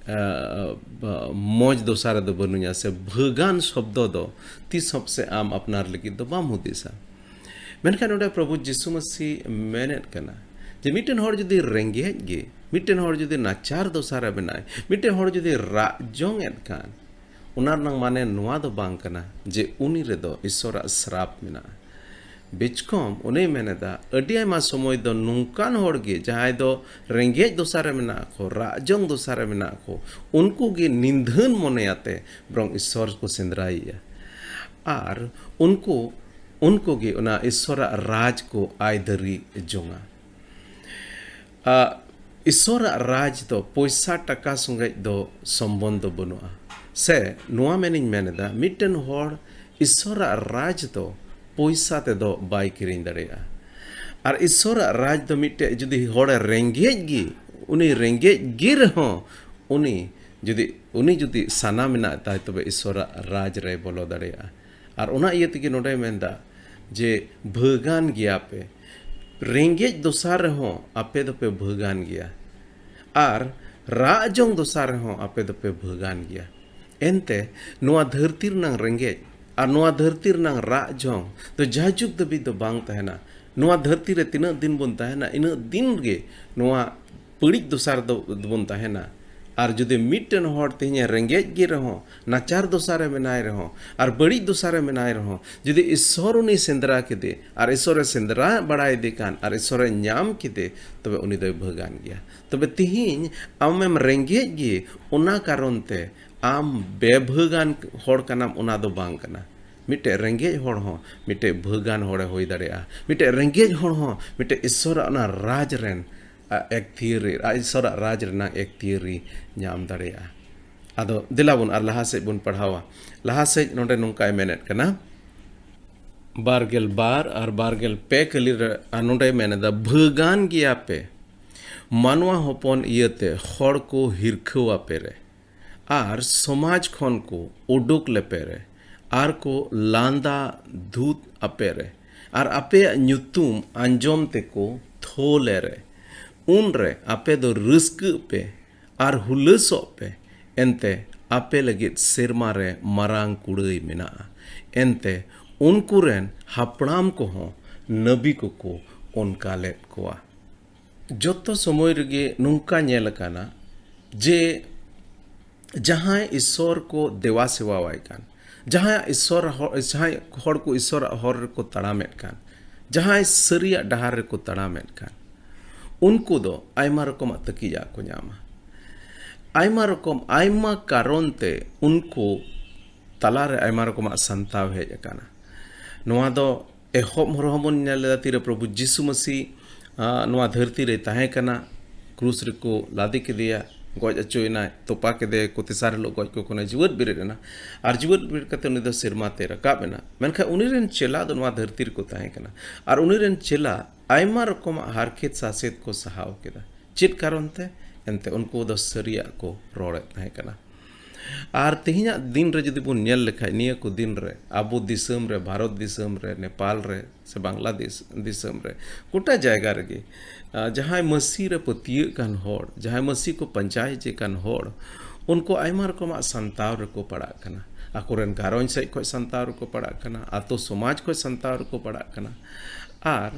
ᱟ, ᱵᱟ-, ᱢᱚᱡᱽ ᱫᱚᱥᱟ ᱨᱮᱫᱚ ᱵᱟᱹᱱᱩᱧᱟ, ᱥᱮ ᱵᱷᱟᱹᱜᱟᱱ ᱥᱚᱵᱫᱚ ᱫᱚ ᱛᱤᱥ ᱦᱚᱸ ᱯᱟᱥᱮᱡ ᱟᱢ ᱟᱯᱱᱟᱨ ᱞᱟᱹᱜᱤᱫ ᱫᱚ ᱵᱟᱢ ᱦᱩᱫᱤᱥᱟ᱾ ᱢᱮᱱᱠᱷᱟᱱ ᱱᱚᱰᱮ ᱯᱨᱚᱵᱷᱩ ᱡᱤᱥᱩ ᱢᱟᱹᱥᱤ ᱢᱮᱱᱮᱫ ᱠᱟᱱᱟ ᱡᱮ ᱢᱤᱫᱴᱮᱱ ᱦᱚᱲ ᱡᱩᱫᱤ ᱨᱮᱸᱜᱮᱡ ᱜᱮ, ᱢᱤᱫᱴᱮᱱ ᱦᱚᱲ ᱡᱩᱫᱤ ᱱᱟᱪᱟᱨ ᱫᱚᱥᱟ ᱨᱮ ᱢᱮᱱᱟᱭ, ᱢᱤᱫᱴᱮᱱ ᱦᱚᱲ ᱡᱩᱫᱤ ᱨᱟᱜ ᱡᱚᱝ ᱮᱫ ᱠᱷᱟᱱ, ᱚᱱᱟ ᱨᱮᱱᱟᱜ ᱢᱟᱱᱮ ᱱᱚᱣᱟ ᱫᱚ ᱵᱟᱝ ᱠᱟᱱᱟ ᱡᱮ ᱩᱱᱤ ᱨᱮᱫᱚ ᱤᱥᱥᱚᱨᱟᱜ ᱥᱨᱟᱯ ᱢᱮᱱᱟᱜᱼᱟ᱾ ᱵᱮᱪᱠᱚᱢ ᱩᱱᱤᱭ ᱢᱮᱱ ᱮᱫᱟ, ᱟᱹᱰᱤ ᱟᱭᱢᱟ ᱥᱚᱢᱚᱭ ᱫᱚ ᱱᱚᱝᱠᱟᱱ ᱦᱚᱲ ᱜᱮ ᱡᱟᱦᱟᱸᱭ ᱫᱚ ᱨᱮᱸᱜᱮᱡ ᱫᱚᱥᱟ ᱨᱮ ᱢᱮᱱᱟᱜ ᱠᱚ, ᱨᱟᱜ ᱡᱚᱝ ᱫᱚᱥᱟ ᱨᱮ ᱢᱮᱱᱟᱜ ᱠᱚ, ᱩᱱᱠᱩ ᱜᱮ ᱱᱤᱫᱷᱟᱹᱱ ᱢᱚᱱᱮᱭᱟᱛᱮ ᱵᱚᱨᱚᱝ ᱤᱥᱥᱚᱨ ᱠᱚ ᱥᱮᱸᱫᱽᱨᱟᱭᱮᱭᱟ᱾ ᱟᱨ ᱩᱱᱠᱩ, ᱩᱱᱠᱩ ᱜᱮ ᱚᱱᱟ ᱤᱥᱥᱚᱨᱟᱜ ᱨᱟᱡᱽ ᱠᱚ ᱟᱭᱫᱟᱹᱨᱤ ᱡᱚᱝᱟ᱾ ᱟ, ᱤᱥᱥᱚᱨᱟᱜ ᱨᱟᱡᱽ ᱫᱚ ᱯᱚᱭᱥᱟ ᱴᱟᱠᱟ ᱥᱚᱸᱜᱮᱡ ᱫᱚ ᱥᱚᱢᱵᱚᱱᱫᱷ ᱫᱚ ᱵᱟᱹᱱᱩᱜᱼᱟ᱾ ᱥᱮ ᱱᱚᱣᱟ ᱢᱮᱱᱤᱧ ᱢᱮᱱ ᱮᱫᱟ, ᱢᱤᱫᱴᱮᱱ ᱦᱚᱲ ᱤᱥᱥᱚᱨᱟᱜ ᱨᱟᱡᱽ ᱫᱚ ᱯᱚᱭᱥᱟ ᱛᱮᱫᱚ ᱵᱟᱭ ᱠᱤᱨᱤᱧ ᱫᱟᱲᱮᱭᱟᱜᱼᱟ᱾ ᱟᱨ ᱤᱥᱥᱚᱨᱟᱜ ᱨᱟᱡᱽ ᱫᱚ ᱢᱤᱫᱴᱮᱡ ᱡᱩᱫᱤ ᱦᱚᱲᱮ ᱨᱮᱸᱜᱮᱡ ᱜᱮ, ᱩᱱᱤ ᱨᱮᱸᱜᱮᱡ ᱜᱮ ᱨᱮᱦᱚᱸ, ᱩᱱᱤ ᱡᱩᱫᱤ, ᱩᱱᱤ ᱡᱩᱫᱤ ᱥᱟᱱᱟ ᱢᱮᱱᱟᱜ ᱛᱟᱭ, ᱛᱚᱵᱮ ᱤᱥᱥᱚᱨᱟᱜ ᱨᱟᱡᱽ ᱨᱮᱭ ᱵᱚᱞᱚ ᱫᱟᱲᱮᱭᱟᱜᱼᱟ᱾ ᱟᱨ ᱚᱱᱟ ᱤᱭᱟᱹ ᱛᱮᱜᱮ ᱱᱚᱰᱮᱭ ᱢᱮᱱᱫᱟ ᱡᱮ ᱵᱷᱟᱹᱜᱟᱱ ᱜᱮᱭᱟ ᱯᱮ, ᱨᱮᱸᱜᱮᱡ ᱫᱚᱥᱟᱨ ᱨᱮᱦᱚᱸ ᱟᱯᱮ ᱫᱚᱯᱮ ᱵᱷᱟᱹᱜᱟᱱ ᱜᱮᱭᱟ, ᱟᱨ ᱨᱟᱜ ᱡᱚᱝ ᱫᱚᱥᱟᱨ ᱨᱮᱦᱚᱸ ᱟᱯᱮ ᱫᱚᱯᱮ ᱵᱷᱟᱹᱜᱟᱱ ᱜᱮᱭᱟ᱾ ᱮᱱᱛᱮ ᱱᱚᱣᱟ ᱫᱷᱟᱹᱨᱛᱤ ᱨᱮᱱᱟᱝ ᱨᱮᱸᱜᱮᱡ ᱟᱨ ᱱᱚᱣᱟ ᱫᱷᱟᱹᱨᱛᱤ ᱨᱮᱱᱟᱝ ᱨᱟᱜ ᱡᱚᱝ ᱫᱚ ᱡᱟᱭᱡᱩᱜᱽ ᱫᱷᱟᱹᱵᱤᱡ ᱫᱚ ᱵᱟᱝ ᱛᱟᱦᱮᱱᱟ᱾ ᱱᱚᱣᱟ ᱫᱷᱟᱹᱨᱛᱤ ᱨᱮ ᱛᱤᱱᱟᱹᱜ ᱫᱤᱱ ᱵᱚᱱ ᱛᱟᱦᱮᱱᱟ, ᱤᱱᱟᱹᱜ ᱫᱤᱱ ᱜᱮ ᱱᱚᱣᱟ ᱵᱟᱹᱲᱤᱡ ᱫᱚᱥᱟᱨ ᱫᱚ ᱵᱚᱱ ᱛᱟᱦᱮᱱᱟ᱾ ᱟᱨ ᱡᱩᱫᱤ ᱢᱤᱫᱴᱮᱱ ᱦᱚᱲ ᱛᱮᱦᱮᱧᱮ ᱨᱮᱸᱜᱮᱡ ᱜᱮ ᱨᱮᱦᱚᱸ, ᱱᱟᱪᱟᱨ ᱫᱚᱥᱟᱨᱮ ᱢᱮᱱᱟᱭ ᱨᱮᱦᱚᱸ, ᱟᱨ ᱵᱟᱹᱲᱤᱡ ᱫᱚᱥᱟᱨᱮ ᱢᱮᱱᱟᱭ ᱨᱮᱦᱚᱸ, ᱡᱩᱫᱤ ᱤᱥᱥᱚᱨ ᱩᱱᱤ ᱥᱮᱸᱫᱽᱨᱟ ᱠᱮᱫᱮ ᱟᱨ ᱤᱥᱥᱚᱨᱮ ᱥᱮᱸᱫᱽᱨᱟ ᱵᱟᱲᱟᱭᱮᱫᱮ ᱠᱟᱱ ᱟᱨ ᱤᱥᱥᱚᱨᱮ ᱧᱟᱢ ᱠᱮᱫᱮ, ᱛᱚᱵᱮ ᱩᱱᱤ ᱫᱚᱭ ᱵᱷᱟᱹᱜᱟᱱ ᱜᱮᱭᱟ᱾ ᱛᱚᱵᱮ ᱛᱤᱦᱤᱧ ᱟᱢᱮᱢ ᱨᱮᱸᱜᱮᱡ ᱜᱮ, ᱚᱱᱟ ᱠᱟᱨᱚᱱ ᱛᱮ ᱟᱢ ᱵᱮᱵᱷᱟᱹᱜᱟᱱ ᱦᱚᱲ ᱠᱟᱱᱟᱢ, ᱚᱱᱟ ᱫᱚ ᱵᱟᱝ ᱠᱟᱱᱟ᱾ ᱢᱤᱫᱴᱮᱡ ᱨᱮᱸᱜᱮᱡ ᱦᱚᱲ ᱦᱚᱸ ᱢᱤᱫᱴᱮᱡ ᱵᱷᱟᱹᱜᱟᱱ ᱦᱚᱲᱮ ᱦᱩᱭ ᱫᱟᱲᱮᱭᱟᱜᱼᱟ᱾ ᱢᱤᱫᱴᱮᱡ ᱨᱮᱸᱜᱮᱡ ᱦᱚᱲ ᱦᱚᱸ ᱢᱤᱫᱴᱮᱡ ᱤᱥᱥᱚᱨᱟᱜ ᱚᱱᱟ ᱨᱟᱡᱽ ᱨᱮᱱ, ᱟ, ᱮᱠᱛᱤᱭᱟᱹᱨᱤ, ᱟ, ᱤᱥᱥᱚᱨᱟᱜ ᱨᱟᱡᱽ ᱨᱮᱱᱟᱜ ᱮᱠᱛᱤᱭᱟᱹᱨᱤ ᱧᱟᱢ ᱫᱟᱲᱮᱭᱟᱜᱼᱟ᱾ ᱟᱫᱚ ᱫᱮᱞᱟ ᱵᱚᱱ ᱟᱨ ᱞᱟᱦᱟ ᱥᱮᱫ ᱵᱚᱱ ᱯᱟᱲᱦᱟᱣᱟ᱾ ᱞᱟᱦᱟ ᱥᱮᱫ ᱱᱚᱰᱮ ᱱᱚᱝᱠᱟᱭ ᱢᱮᱱᱮᱫ ᱠᱟᱱᱟ, ᱵᱟᱨ ᱜᱮᱞ ᱵᱟᱨ ᱟᱨ ᱵᱟᱨ ᱜᱮᱞ ᱯᱮ ᱠᱟᱹᱞᱤ ᱨᱮ, ᱟᱨ ᱱᱚᱰᱮᱭ ᱢᱮᱱ ᱮᱫᱟ, ᱵᱷᱟᱹᱜᱟᱱ ᱜᱮᱭᱟ ᱯᱮ, ᱢᱟᱱᱣᱟ ᱦᱚᱯᱚᱱ ᱤᱭᱟᱹᱛᱮ ᱦᱚᱲ ᱠᱚ ᱦᱤᱨᱠᱷᱟᱹᱣ ᱟᱯᱮ ᱨᱮ, ᱟᱨ ᱥᱚᱢᱟᱡᱽ ᱠᱷᱚᱱ ᱠᱚ ᱩᱰᱩᱠ ᱞᱮᱯᱮ ᱨᱮ, ᱟᱨ ᱠᱚ ᱞᱟᱸᱫᱟ ᱫᱷᱩᱛ ᱟᱯᱮ ᱨᱮ, ᱟᱨ ᱟᱯᱮᱭᱟᱜ ᱧᱩᱛᱩᱢ ᱟᱸᱡᱚᱢ ᱛᱮᱠᱚ ᱛᱷᱳ ᱞᱮ ᱨᱮ, ᱩᱱᱨᱮ ᱟᱯᱮ ᱫᱚ ᱨᱟᱹᱥᱠᱟᱹᱜ ᱯᱮ ᱟᱨ ᱦᱩᱞᱟᱹᱥᱚᱜ ᱯᱮ, ᱮᱱᱛᱮ ᱟᱯᱮ ᱞᱟᱹᱜᱤᱫ ᱥᱮᱨᱢᱟ ᱨᱮ ᱢᱟᱨᱟᱝ ᱠᱩᱲᱟᱹᱭ ᱢᱮᱱᱟᱜᱼᱟ᱾ ᱮᱱᱛᱮ ᱩᱱᱠᱩ ᱨᱮᱱ ᱦᱟᱯᱲᱟᱢ ᱠᱚᱦᱚᱸ ᱱᱟᱹᱵᱤ ᱠᱚᱠᱚ ᱚᱱᱠᱟ ᱞᱮᱫ ᱠᱚᱣᱟ᱾ ᱡᱚᱛᱚ ᱥᱚᱢᱚᱭ ᱨᱮᱜᱮ ᱱᱚᱝᱠᱟ ᱧᱮᱞ ᱟᱠᱟᱱᱟ ᱡᱮ ᱡᱟᱦᱟᱸᱭ ᱤᱥᱥᱚᱨ ᱠᱚ ᱫᱮᱣᱟ ᱥᱮᱣᱟᱣᱟᱭ ᱠᱟᱱ, ᱡᱟᱦᱟᱸᱭ ᱤᱥᱥᱚᱨ ᱦᱚ-, ᱡᱟᱦᱟᱸᱭ ᱦᱚᱲ ᱠᱚ ᱤᱥᱥᱚᱨᱟᱜ ᱦᱚᱨ ᱨᱮᱠᱚ ᱛᱟᱲᱟᱢᱮᱫ ᱠᱟᱱ, ᱡᱟᱦᱟᱸᱭ ᱥᱟᱹᱨᱤᱭᱟᱜ ᱰᱟᱦᱟᱨ ᱨᱮᱠᱚ ᱛᱟᱲᱟᱢᱮᱫ ᱠᱟᱱ, ᱩᱱᱠᱩ ᱫᱚ ᱟᱭᱢᱟ ᱨᱚᱠᱚᱢᱟᱜ ᱛᱟᱹᱠᱤᱡᱟᱜ ᱠᱚ ᱧᱟᱢᱟ᱾ ᱟᱭᱢᱟ ᱨᱚᱠᱚᱢ, ᱟᱭᱢᱟ ᱠᱟᱨᱚᱱ ᱛᱮ ᱩᱱᱠᱩ ᱛᱟᱞᱟᱨᱮ ᱟᱭᱢᱟ ᱨᱚᱠᱚᱢᱟᱜ ᱥᱟᱱᱛᱟᱣ ᱦᱮᱡ ᱟᱠᱟᱱᱟ᱾ ᱱᱚᱣᱟ ᱫᱚ ᱮᱦᱚᱵ ᱨᱮᱦᱚᱸ ᱵᱚᱱ ᱧᱮᱞ ᱞᱮᱫᱟ, ᱛᱤᱨᱮ ᱯᱨᱚᱵᱷᱩ ᱡᱤᱥᱩ ᱢᱟᱹᱥᱤ, ᱟ, ᱱᱚᱣᱟ ᱫᱷᱟᱹᱨᱛᱤ ᱨᱮ ᱛᱟᱦᱮᱸ ᱠᱟᱱᱟ, ᱠᱨᱩᱥ ᱨᱮᱠᱚ ᱞᱟᱫᱮ ᱠᱮᱫᱮᱭᱟ, ᱜᱚᱡ ᱦᱚᱪᱚᱭᱮᱱᱟᱭ, ᱛᱚᱯᱟ ᱠᱮᱫᱮᱭᱟ ᱠᱚ, ᱛᱮᱥᱟᱨ ᱦᱤᱞᱳᱜ ᱜᱚᱡ ᱠᱚ ᱠᱷᱚᱱᱮ ᱡᱤᱣᱮᱫ ᱵᱮᱨᱮᱫ ᱮᱱᱟ᱾ ᱟᱨ ᱡᱤᱣᱮᱫ ᱵᱮᱨᱮᱫ ᱠᱟᱛᱮ ᱩᱱᱤ ᱫᱚ ᱥᱮᱨᱢᱟ ᱛᱮ ᱨᱟᱠᱟᱵ ᱮᱱᱟ᱾ ᱢᱮᱱᱠᱷᱟᱱ ᱩᱱᱤ ᱨᱮᱱ ᱪᱮᱞᱟ ᱫᱚ ᱱᱚᱣᱟ ᱫᱷᱟᱹᱨᱛᱤ ᱨᱮᱠᱚ ᱛᱟᱦᱮᱸ ᱠᱟᱱᱟ᱾ ᱟᱨ ᱩᱱᱤ ᱨᱮᱱ ᱪᱮᱞᱟ ᱟᱭᱢᱟ ᱨᱚᱠᱚᱢᱟᱜ ᱦᱟᱨᱠᱮᱛ ᱥᱟᱥᱮᱛ ᱠᱚ ᱥᱟᱦᱟᱣ ᱠᱮᱫᱟ᱾ ᱪᱮᱫ ᱠᱟᱨᱚᱱ ᱛᱮ? ᱮᱱᱛᱮ ᱩᱱᱠᱩ ᱫᱚ ᱥᱟᱹᱨᱤᱭᱟᱜ ᱠᱚ ᱨᱚᱲᱮᱫ ᱛᱟᱦᱮᱸ ᱠᱟᱱᱟ᱾ ᱟᱨ ᱛᱮᱦᱮᱧᱟᱜ ᱫᱤᱱ ᱨᱮ ᱡᱩᱫᱤ ᱵᱚᱱ ᱧᱮᱞ ᱞᱮᱠᱷᱟᱡ, ᱱᱤᱭᱟᱹ ᱠᱚ ᱫᱤᱱ ᱨᱮ ᱟᱵᱚ ᱫᱤᱥᱚᱢ ᱨᱮ, ᱵᱷᱟᱨᱚᱛ ᱫᱤᱥᱚᱢ ᱨᱮ, ᱱᱮᱯᱟᱞ ᱨᱮ, ᱥᱮ ᱵᱟᱝᱞᱟᱫᱮᱥ ᱫᱤᱥᱚᱢ ᱨᱮ, ᱜᱚᱴᱟ ᱡᱟᱭᱜᱟ ᱨᱮᱜᱮ, ᱟ, ᱡᱟᱦᱟᱸᱭ ᱢᱟᱹᱥᱤ ᱨᱮ ᱯᱟᱹᱛᱭᱟᱹᱜ ᱠᱟᱱ ᱦᱚᱲ, ᱡᱟᱦᱟᱸᱭ ᱢᱟᱹᱥᱤ ᱠᱚ ᱯᱟᱸᱡᱟᱭ ᱡᱮ ᱠᱟᱱ ᱦᱚᱲ, ᱩᱱᱠᱩ ᱟᱭᱢᱟ ᱨᱚᱠᱚᱢᱟᱜ ᱥᱟᱱᱛᱟᱣ ᱨᱮᱠᱚ ᱯᱟᱲᱟᱜ ᱠᱟᱱᱟ᱾ ᱟᱠᱚᱨᱮᱱ ᱜᱷᱟᱨᱚᱸᱡᱽ ᱥᱮᱫ ᱠᱷᱚᱱ ᱥᱟᱱᱛᱟᱣ ᱨᱮᱠᱚ ᱯᱟᱲᱟᱜ ᱠᱟᱱᱟ, ᱟᱛᱳ ᱥᱚᱢᱟᱡᱽ ᱠᱷᱚᱱ ᱥᱟᱱᱛᱟᱣ ᱨᱮᱠᱚ ᱯᱟᱲᱟᱜ ᱠᱟᱱᱟ, ᱟᱨ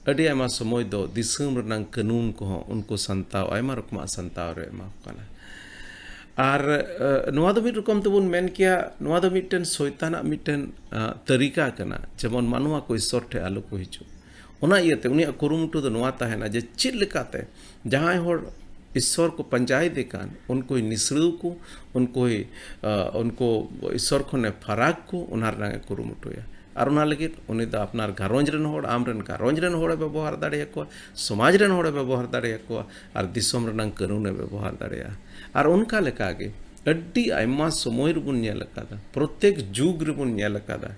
ᱟᱹᱰᱤ ᱟᱭᱢᱟ ᱥᱚᱢᱚᱭ ᱫᱚ ᱫᱤᱥᱚᱢ ᱨᱮᱱᱟᱜ ᱠᱟᱹᱱᱩᱱ ᱠᱚᱦᱚᱸ ᱩᱱᱠᱩ ᱥᱟᱱᱛᱟᱣ, ᱟᱭᱢᱟ ᱨᱚᱠᱚᱢᱟᱜ ᱥᱟᱱᱛᱟᱣ ᱨᱮ ᱮᱢᱟ ᱠᱚ ᱠᱟᱱᱟ᱾ ᱟᱨ, ᱮ, ᱱᱚᱣᱟ ᱫᱚ ᱢᱤᱫ ᱨᱚᱠᱚᱢ ᱛᱮᱵᱚᱱ ᱢᱮᱱ ᱠᱮᱭᱟ, ᱱᱚᱣᱟ ᱫᱚ ᱢᱤᱫᱴᱮᱱ ᱥᱚᱭᱛᱟᱱᱟᱜ ᱢᱤᱫᱴᱮᱱ, ᱟ, ᱛᱟᱹᱨᱤᱠᱟ ᱠᱟᱱᱟ, ᱡᱮᱢᱚᱱ ᱢᱟᱱᱣᱟ ᱠᱚ ᱤᱥᱥᱚᱨ ᱴᱷᱮᱱ ᱟᱞᱚ ᱠᱚ ᱦᱤᱡᱩᱜ᱾ ᱚᱱᱟ ᱤᱭᱟᱹᱛᱮ ᱩᱱᱤᱭᱟᱜ ᱠᱩᱨᱩᱢᱩᱴᱩ ᱫᱚ ᱱᱚᱣᱟ ᱛᱟᱦᱮᱱᱟ ᱡᱮ ᱪᱮᱫ ᱞᱮᱠᱟᱛᱮ ᱡᱟᱦᱟᱸᱭ ᱦᱚᱲ ᱤᱥᱥᱚᱨ ᱠᱚ ᱯᱟᱸᱡᱟᱭᱮᱫᱮ ᱠᱟᱱ, ᱩᱱᱠᱩᱭ ᱱᱤᱥᱲᱟᱹᱣ ᱠᱚ, ᱩᱱᱠᱩᱭ, ᱟ, ᱩᱱᱠᱩ ᱤᱥᱥᱚᱨ ᱠᱷᱚᱱᱮ ᱯᱷᱟᱨᱟᱠ ᱠᱚ, ᱚᱱᱟ ᱨᱮᱱᱟᱜ ᱮ ᱠᱩᱨᱩᱢᱩᱴᱩᱭᱟ᱾ ᱟᱨ ᱚᱱᱟ ᱞᱟᱹᱜᱤᱫ ᱩᱱᱤ ᱫᱚ ᱟᱯᱱᱟᱨ ᱜᱷᱟᱨᱚᱸᱡᱽ ᱨᱮᱱ ᱦᱚᱲ, ᱟᱢ ᱨᱮᱱ ᱜᱷᱟᱨᱚᱸᱡᱽ ᱨᱮᱱ ᱦᱚᱲᱮ ᱵᱮᱵᱚᱦᱟᱨ ᱫᱟᱲᱮᱭᱟᱠᱚᱣᱟ, ᱥᱚᱢᱟᱡᱽ ᱨᱮᱱ ᱦᱚᱲᱮ ᱵᱮᱵᱚᱦᱟᱨ ᱫᱟᱲᱮᱭᱟᱠᱚᱣᱟ, ᱟᱨ ᱫᱤᱥᱚᱢ ᱨᱮᱱᱟᱜ ᱠᱟᱹᱱᱩᱱᱮ ᱵᱮᱵᱚᱦᱟᱨ ᱫᱟᱲᱮᱭᱟᱜᱼᱟ᱾ ᱟᱨ ᱚᱱᱠᱟ ᱞᱮᱠᱟᱜᱮ ᱟᱹᱰᱤ ᱟᱭᱢᱟ ᱥᱚᱢᱚᱭ ᱨᱮᱵᱚᱱ ᱧᱮᱞ ᱟᱠᱟᱫᱟ, ᱯᱨᱚᱛᱮᱠ ᱡᱩᱜᱽ ᱨᱮᱵᱚᱱ ᱧᱮᱞ ᱟᱠᱟᱫᱟ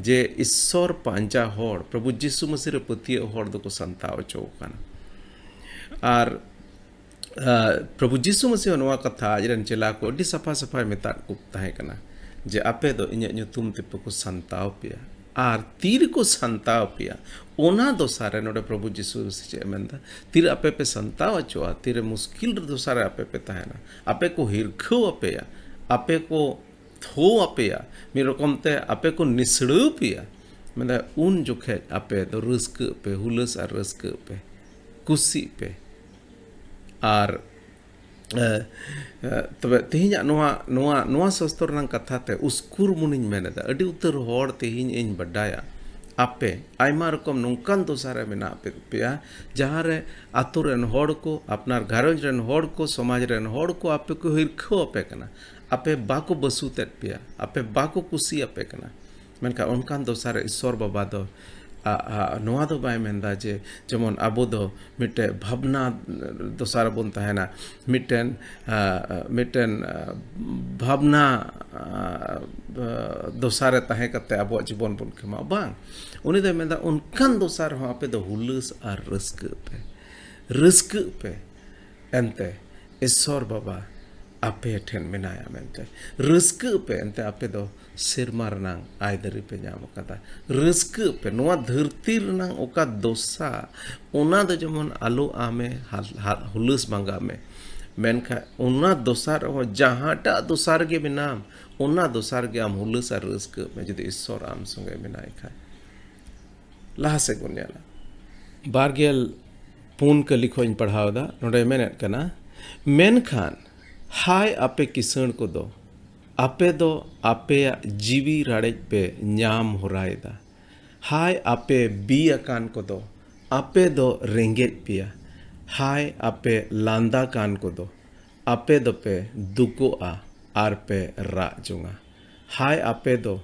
ᱡᱮ ᱤᱥᱥᱚᱨ ᱯᱟᱸᱡᱟ ᱦᱚᱲ, ᱯᱨᱚᱵᱷᱩ ᱡᱤᱥᱩ ᱢᱟᱹᱥᱤ ᱨᱮ ᱯᱟᱹᱛᱭᱟᱹᱜ ᱦᱚᱲ ᱫᱚᱠᱚ ᱥᱟᱱᱛᱟᱣ ᱦᱚᱪᱚ ᱟᱠᱟᱱᱟ᱾ ᱟᱨ, ᱟ, ᱯᱨᱚᱵᱷᱩ ᱡᱤᱥᱩ ᱢᱟᱹᱥᱤ ᱦᱚᱸ ᱱᱚᱣᱟ ᱠᱟᱛᱷᱟ ᱟᱡᱨᱮᱱ ᱪᱮᱞᱟ ᱠᱚ ᱟᱹᱰᱤ ᱥᱟᱯᱷᱟ ᱥᱟᱯᱷᱟᱭ ᱢᱮᱛᱟᱫ ᱠᱚ ᱛᱟᱦᱮᱸ ᱠᱟᱱᱟ ᱡᱮ ᱟᱯᱮ ᱫᱚ ᱤᱧᱟᱹᱜ ᱧᱩᱛᱩᱢ ᱛᱮᱯᱮ ᱠᱚ ᱥᱟᱱᱛᱟᱣ ᱯᱮᱭᱟ᱾ ᱟᱨ ᱛᱤ ᱨᱮᱠᱚ ᱥᱟᱱᱛᱟᱣ ᱯᱮᱭᱟ, ᱚᱱᱟ ᱫᱚᱥᱟ ᱨᱮ ᱱᱚᱰᱮ ᱯᱨᱚᱵᱷᱩ ᱡᱤᱥᱩ ᱢᱟᱹᱥᱤ ᱪᱮᱫ ᱮ ᱢᱮᱱᱫᱟ? ᱛᱤᱨᱮ ᱟᱯᱮ ᱯᱮ ᱥᱟᱱᱛᱟᱣ ᱦᱚᱪᱚᱜᱼᱟ, ᱛᱤᱨᱮ ᱢᱩᱥᱠᱤᱞ ᱨᱮ ᱫᱚᱥᱟ ᱨᱮ ᱟᱯᱮ ᱯᱮ ᱛᱟᱦᱮᱱᱟ, ᱟᱯᱮ ᱠᱚ ᱦᱤᱨᱠᱷᱟᱹᱣ ᱟᱯᱮᱭᱟ, ᱟᱯᱮ ᱠᱚ ᱛᱷᱳᱣ ᱟᱯᱮᱭᱟ, ᱢᱤᱫ ᱨᱚᱠᱚᱢ ᱛᱮ ᱟᱯᱮ ᱠᱚ ᱱᱤᱥᱲᱟᱹᱣ ᱯᱮᱭᱟ, ᱢᱮᱱᱫᱟ ᱩᱱ ᱡᱚᱠᱷᱮᱡ ᱟᱯᱮ ᱫᱚ ᱨᱟᱹᱥᱠᱟᱹᱜ ᱯᱮ, ᱦᱩᱞᱟᱹᱥ ᱟᱨ ᱨᱟᱹᱥᱠᱟᱹᱜ ᱯᱮ, ᱠᱩᱥᱤᱜ ᱯᱮ᱾ ᱟᱨ, ᱮ, ᱮ, ᱛᱚᱵᱮ ᱛᱮᱦᱮᱧᱟᱜ ᱱᱚᱣᱟ, ᱱᱚᱣᱟ, ᱱᱚᱣᱟ ᱥᱚᱥᱛᱚᱨ ᱨᱮᱱᱟᱜ ᱠᱟᱛᱷᱟ ᱛᱮ ᱩᱥᱠᱩᱨ ᱢᱚᱱᱮᱧ ᱢᱮᱱ ᱮᱫᱟ, ᱟᱹᱰᱤ ᱩᱛᱟᱹᱨ ᱦᱚᱲ ᱛᱮᱦᱮᱧ ᱤᱧ ᱵᱟᱰᱟᱭᱟ, ᱟᱯᱮ ᱟᱭᱢᱟ ᱨᱚᱠᱚᱢ ᱱᱚᱝᱠᱟᱱ ᱫᱚᱥᱟ ᱨᱮ ᱢᱮᱱᱟᱜ ᱯᱮ, ᱯᱮᱭᱟ, ᱡᱟᱦᱟᱸ ᱨᱮ ᱟᱛᱳ ᱨᱮᱱ ᱦᱚᱲ ᱠᱚ, ᱟᱯᱱᱟᱨ ᱜᱷᱟᱨᱚᱸᱡᱽ ᱨᱮᱱ ᱦᱚᱲ ᱠᱚ, ᱥᱚᱢᱟᱡᱽ ᱨᱮᱱ ᱦᱚᱲ ᱠᱚ ᱟᱯᱮ ᱠᱚ ᱦᱤᱨᱠᱷᱟᱹᱣ ᱟᱯᱮ ᱠᱟᱱᱟ, ᱟᱯᱮ ᱵᱟᱠᱚ ᱵᱟᱹᱥᱩᱛᱮᱫ ᱯᱮᱭᱟ, ᱟᱯᱮ ᱵᱟᱠᱚ ᱠᱩᱥᱤᱭᱟᱯᱮ ᱠᱟᱱᱟ᱾ ᱢᱮᱱᱠᱷᱟᱱ ᱚᱱᱠᱟᱱ ᱫᱚᱥᱟ ᱨᱮ ᱤᱥᱥᱚᱨ ᱵᱟᱵᱟ ᱫᱚ ᱟ, ᱟ, ᱱᱚᱣᱟ ᱫᱚ ᱵᱟᱭ ᱢᱮᱱᱫᱟ ᱡᱮ ᱡᱮᱢᱚᱱ ᱟᱵᱚ ᱫᱚ ᱢᱤᱫᱴᱮᱱ ᱵᱷᱟᱵᱽᱱᱟ ᱫᱚᱥᱟ ᱨᱮᱵᱚᱱ ᱛᱟᱦᱮᱱᱟ, ᱢᱤᱫᱴᱮᱱ, ᱟ, ᱢᱤᱫᱴᱮᱱ, ᱟ, ᱵᱷᱟᱵᱽᱱᱟ, ᱟ, ᱫᱚᱥᱟ ᱨᱮ ᱛᱟᱦᱮᱸ ᱠᱟᱛᱮ ᱟᱵᱚᱣᱟᱜ ᱡᱤᱵᱚᱱ ᱵᱚᱱ ᱠᱷᱮᱢᱟᱣᱟ᱾ ᱵᱟᱝ, ᱩᱱᱤ ᱫᱚᱭ ᱢᱮᱱᱫᱟ, ᱚᱱᱠᱟᱱ ᱫᱚᱥᱟ ᱨᱮᱦᱚᱸ ᱟᱯᱮ ᱫᱚ ᱦᱩᱞᱟᱹᱥ ᱟᱨ ᱨᱟᱹᱥᱠᱟᱹᱜ ᱯᱮ, ᱨᱟᱹᱥᱠᱟᱹᱜ ᱯᱮ᱾ ᱮᱱᱛᱮ ᱤᱥᱥᱚᱨ ᱵᱟᱵᱟ ᱟᱯᱮ ᱴᱷᱮᱱ ᱢᱮᱱᱟᱭᱟ ᱢᱮᱱᱛᱮ᱾ ᱨᱟᱹᱥᱠᱟᱹᱜ ᱯᱮ, ᱮᱱᱛᱮ ᱟᱯᱮ ᱫᱚ ᱥᱮᱨᱢᱟ ᱨᱮᱱᱟᱝ ᱟᱭᱫᱟᱹᱨᱤ ᱯᱮ ᱧᱟᱢ ᱟᱠᱟᱫᱟ᱾ ᱨᱟᱹᱥᱠᱟᱹᱜ ᱯᱮ, ᱱᱚᱣᱟ ᱫᱷᱟᱹᱨᱛᱤ ᱨᱮᱱᱟᱝ ᱚᱠᱟ ᱫᱚᱥᱟ, ᱚᱱᱟ ᱫᱚ ᱡᱮᱢᱚᱱ ᱟᱞᱚ ᱟᱢᱮ ᱦᱟᱞ-, ᱦᱟᱞ-, ᱦᱩᱞᱟᱹᱥ ᱵᱷᱟᱸᱜᱟ ᱢᱮ᱾ ᱢᱮᱱᱠᱷᱟᱱ ᱚᱱᱟ ᱫᱚᱥᱟ ᱨᱮᱦᱚᱸ, ᱡᱟᱦᱟᱸᱴᱟᱜ ᱫᱚᱥᱟ ᱨᱮᱜᱮ ᱢᱮᱱᱟᱢ, ᱚᱱᱟ ᱫᱚᱥᱟ ᱨᱮᱜᱮ ᱟᱢ ᱦᱩᱞᱟᱹᱥ ᱟᱨ ᱨᱟᱹᱥᱠᱟᱹᱜ ᱢᱮ, ᱡᱩᱫᱤ ᱤᱥᱥᱚᱨ ᱟᱢ ᱥᱚᱸᱜᱮ ᱢᱮᱱᱟᱭ ᱠᱷᱟᱱ᱾ ᱞᱟᱦᱟ ᱥᱮᱫ ᱵᱚᱱ ᱧᱮᱞᱟ᱾ ᱵᱟᱨ ᱜᱮᱞ ᱯᱩᱱ ᱠᱟᱹᱞᱤ ᱠᱷᱚᱱ ᱤᱧ ᱯᱟᱲᱦᱟᱣ ᱮᱫᱟ᱾ ᱱᱚᱰᱮ ᱢᱮᱱᱮᱫ ᱠᱟᱱᱟ, ᱢᱮᱱᱠᱷᱟᱱ ᱦᱟᱭ ᱟᱯᱮ ᱠᱤᱥᱟᱹᱬ ᱠᱚᱫᱚ, ᱟᱯᱮ ᱫᱚ ᱟᱯᱮᱭᱟᱜ ᱡᱤᱣᱤ ᱨᱟᱲᱮᱡ ᱯᱮ ᱧᱟᱢ ᱦᱚᱨᱟᱭᱮᱫᱟ᱾ ᱦᱟᱭ ᱟᱯᱮ ᱵᱤ ᱟᱠᱟᱱ ᱠᱚᱫᱚ, ᱟᱯᱮ ᱫᱚ ᱨᱮᱸᱜᱮᱡ ᱯᱮᱭᱟ᱾ ᱦᱟᱭ ᱟᱯᱮ ᱞᱟᱸᱫᱟ ᱠᱟᱱ ᱠᱚᱫᱚ, ᱟᱯᱮ ᱫᱚᱯᱮ ᱫᱩᱠᱚᱜᱼᱟ ᱟᱨ ᱯᱮ ᱨᱟᱜ ᱡᱚᱝᱟ᱾ ᱦᱟᱭ ᱟᱯᱮ ᱫᱚ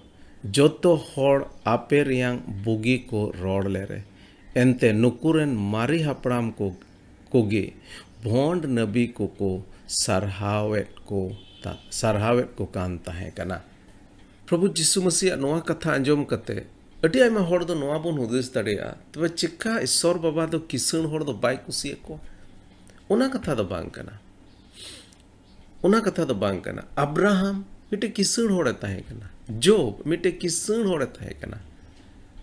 ᱡᱚᱛᱚ ᱦᱚᱲ ᱟᱯᱮ ᱨᱮᱭᱟᱝ ᱵᱩᱜᱤ ᱠᱚ ᱨᱚᱲ ᱞᱮᱨᱮ, ᱮᱱᱛᱮ ᱱᱩᱠᱩ ᱨᱮᱱ ᱢᱟᱨᱮ ᱦᱟᱯᱲᱟᱢ ᱠᱚ, ᱠᱚᱜᱮ ᱵᱷᱚᱸᱰ ᱱᱟᱵᱤ ᱠᱚᱠᱚ ᱥᱟᱨᱦᱟᱣᱮᱫ ᱠᱚ ᱛᱟ-, ᱥᱟᱨᱦᱟᱣᱮᱫ ᱠᱚ ᱠᱟᱱ ᱛᱟᱦᱮᱸ ᱠᱟᱱᱟ᱾ ᱯᱨᱚᱵᱷᱩ ᱡᱤᱥᱩ ᱢᱟᱹᱥᱤᱭᱟᱜ ᱱᱚᱣᱟ ᱠᱟᱛᱷᱟ ᱟᱸᱡᱚᱢ ᱠᱟᱛᱮ ᱟᱹᱰᱤ ᱟᱭᱢᱟ ᱦᱚᱲ ᱫᱚ ᱱᱚᱣᱟ ᱵᱚᱱ ᱦᱩᱫᱤᱥ ᱫᱟᱲᱮᱭᱟᱜᱼᱟ, ᱛᱚᱵᱮ ᱪᱮᱠᱟ ᱤᱥᱥᱚᱨ ᱵᱟᱵᱟ ᱫᱚ ᱠᱤᱥᱟᱹᱬ ᱦᱚᱲ ᱫᱚ ᱵᱟᱭ ᱠᱩᱥᱤᱭᱟᱠᱚᱣᱟ? ᱚᱱᱟ ᱠᱟᱛᱷᱟ ᱫᱚ ᱵᱟᱝ ᱠᱟᱱᱟ᱾ ᱚᱱᱟ ᱠᱟᱛᱷᱟ ᱫᱚ ᱵᱟᱝ ᱠᱟᱱᱟ᱾ ᱟᱵᱨᱟᱦᱟᱢ ᱢᱤᱫᱴᱮᱡ ᱠᱤᱥᱟᱹᱬ ᱦᱚᱲᱮ ᱛᱟᱦᱮᱸ ᱠᱟᱱᱟ᱾ ᱡᱳᱵ ᱢᱤᱫᱴᱮᱡ ᱠᱤᱥᱟᱹᱬ ᱦᱚᱲᱮ ᱛᱟᱦᱮᱸ ᱠᱟᱱᱟ᱾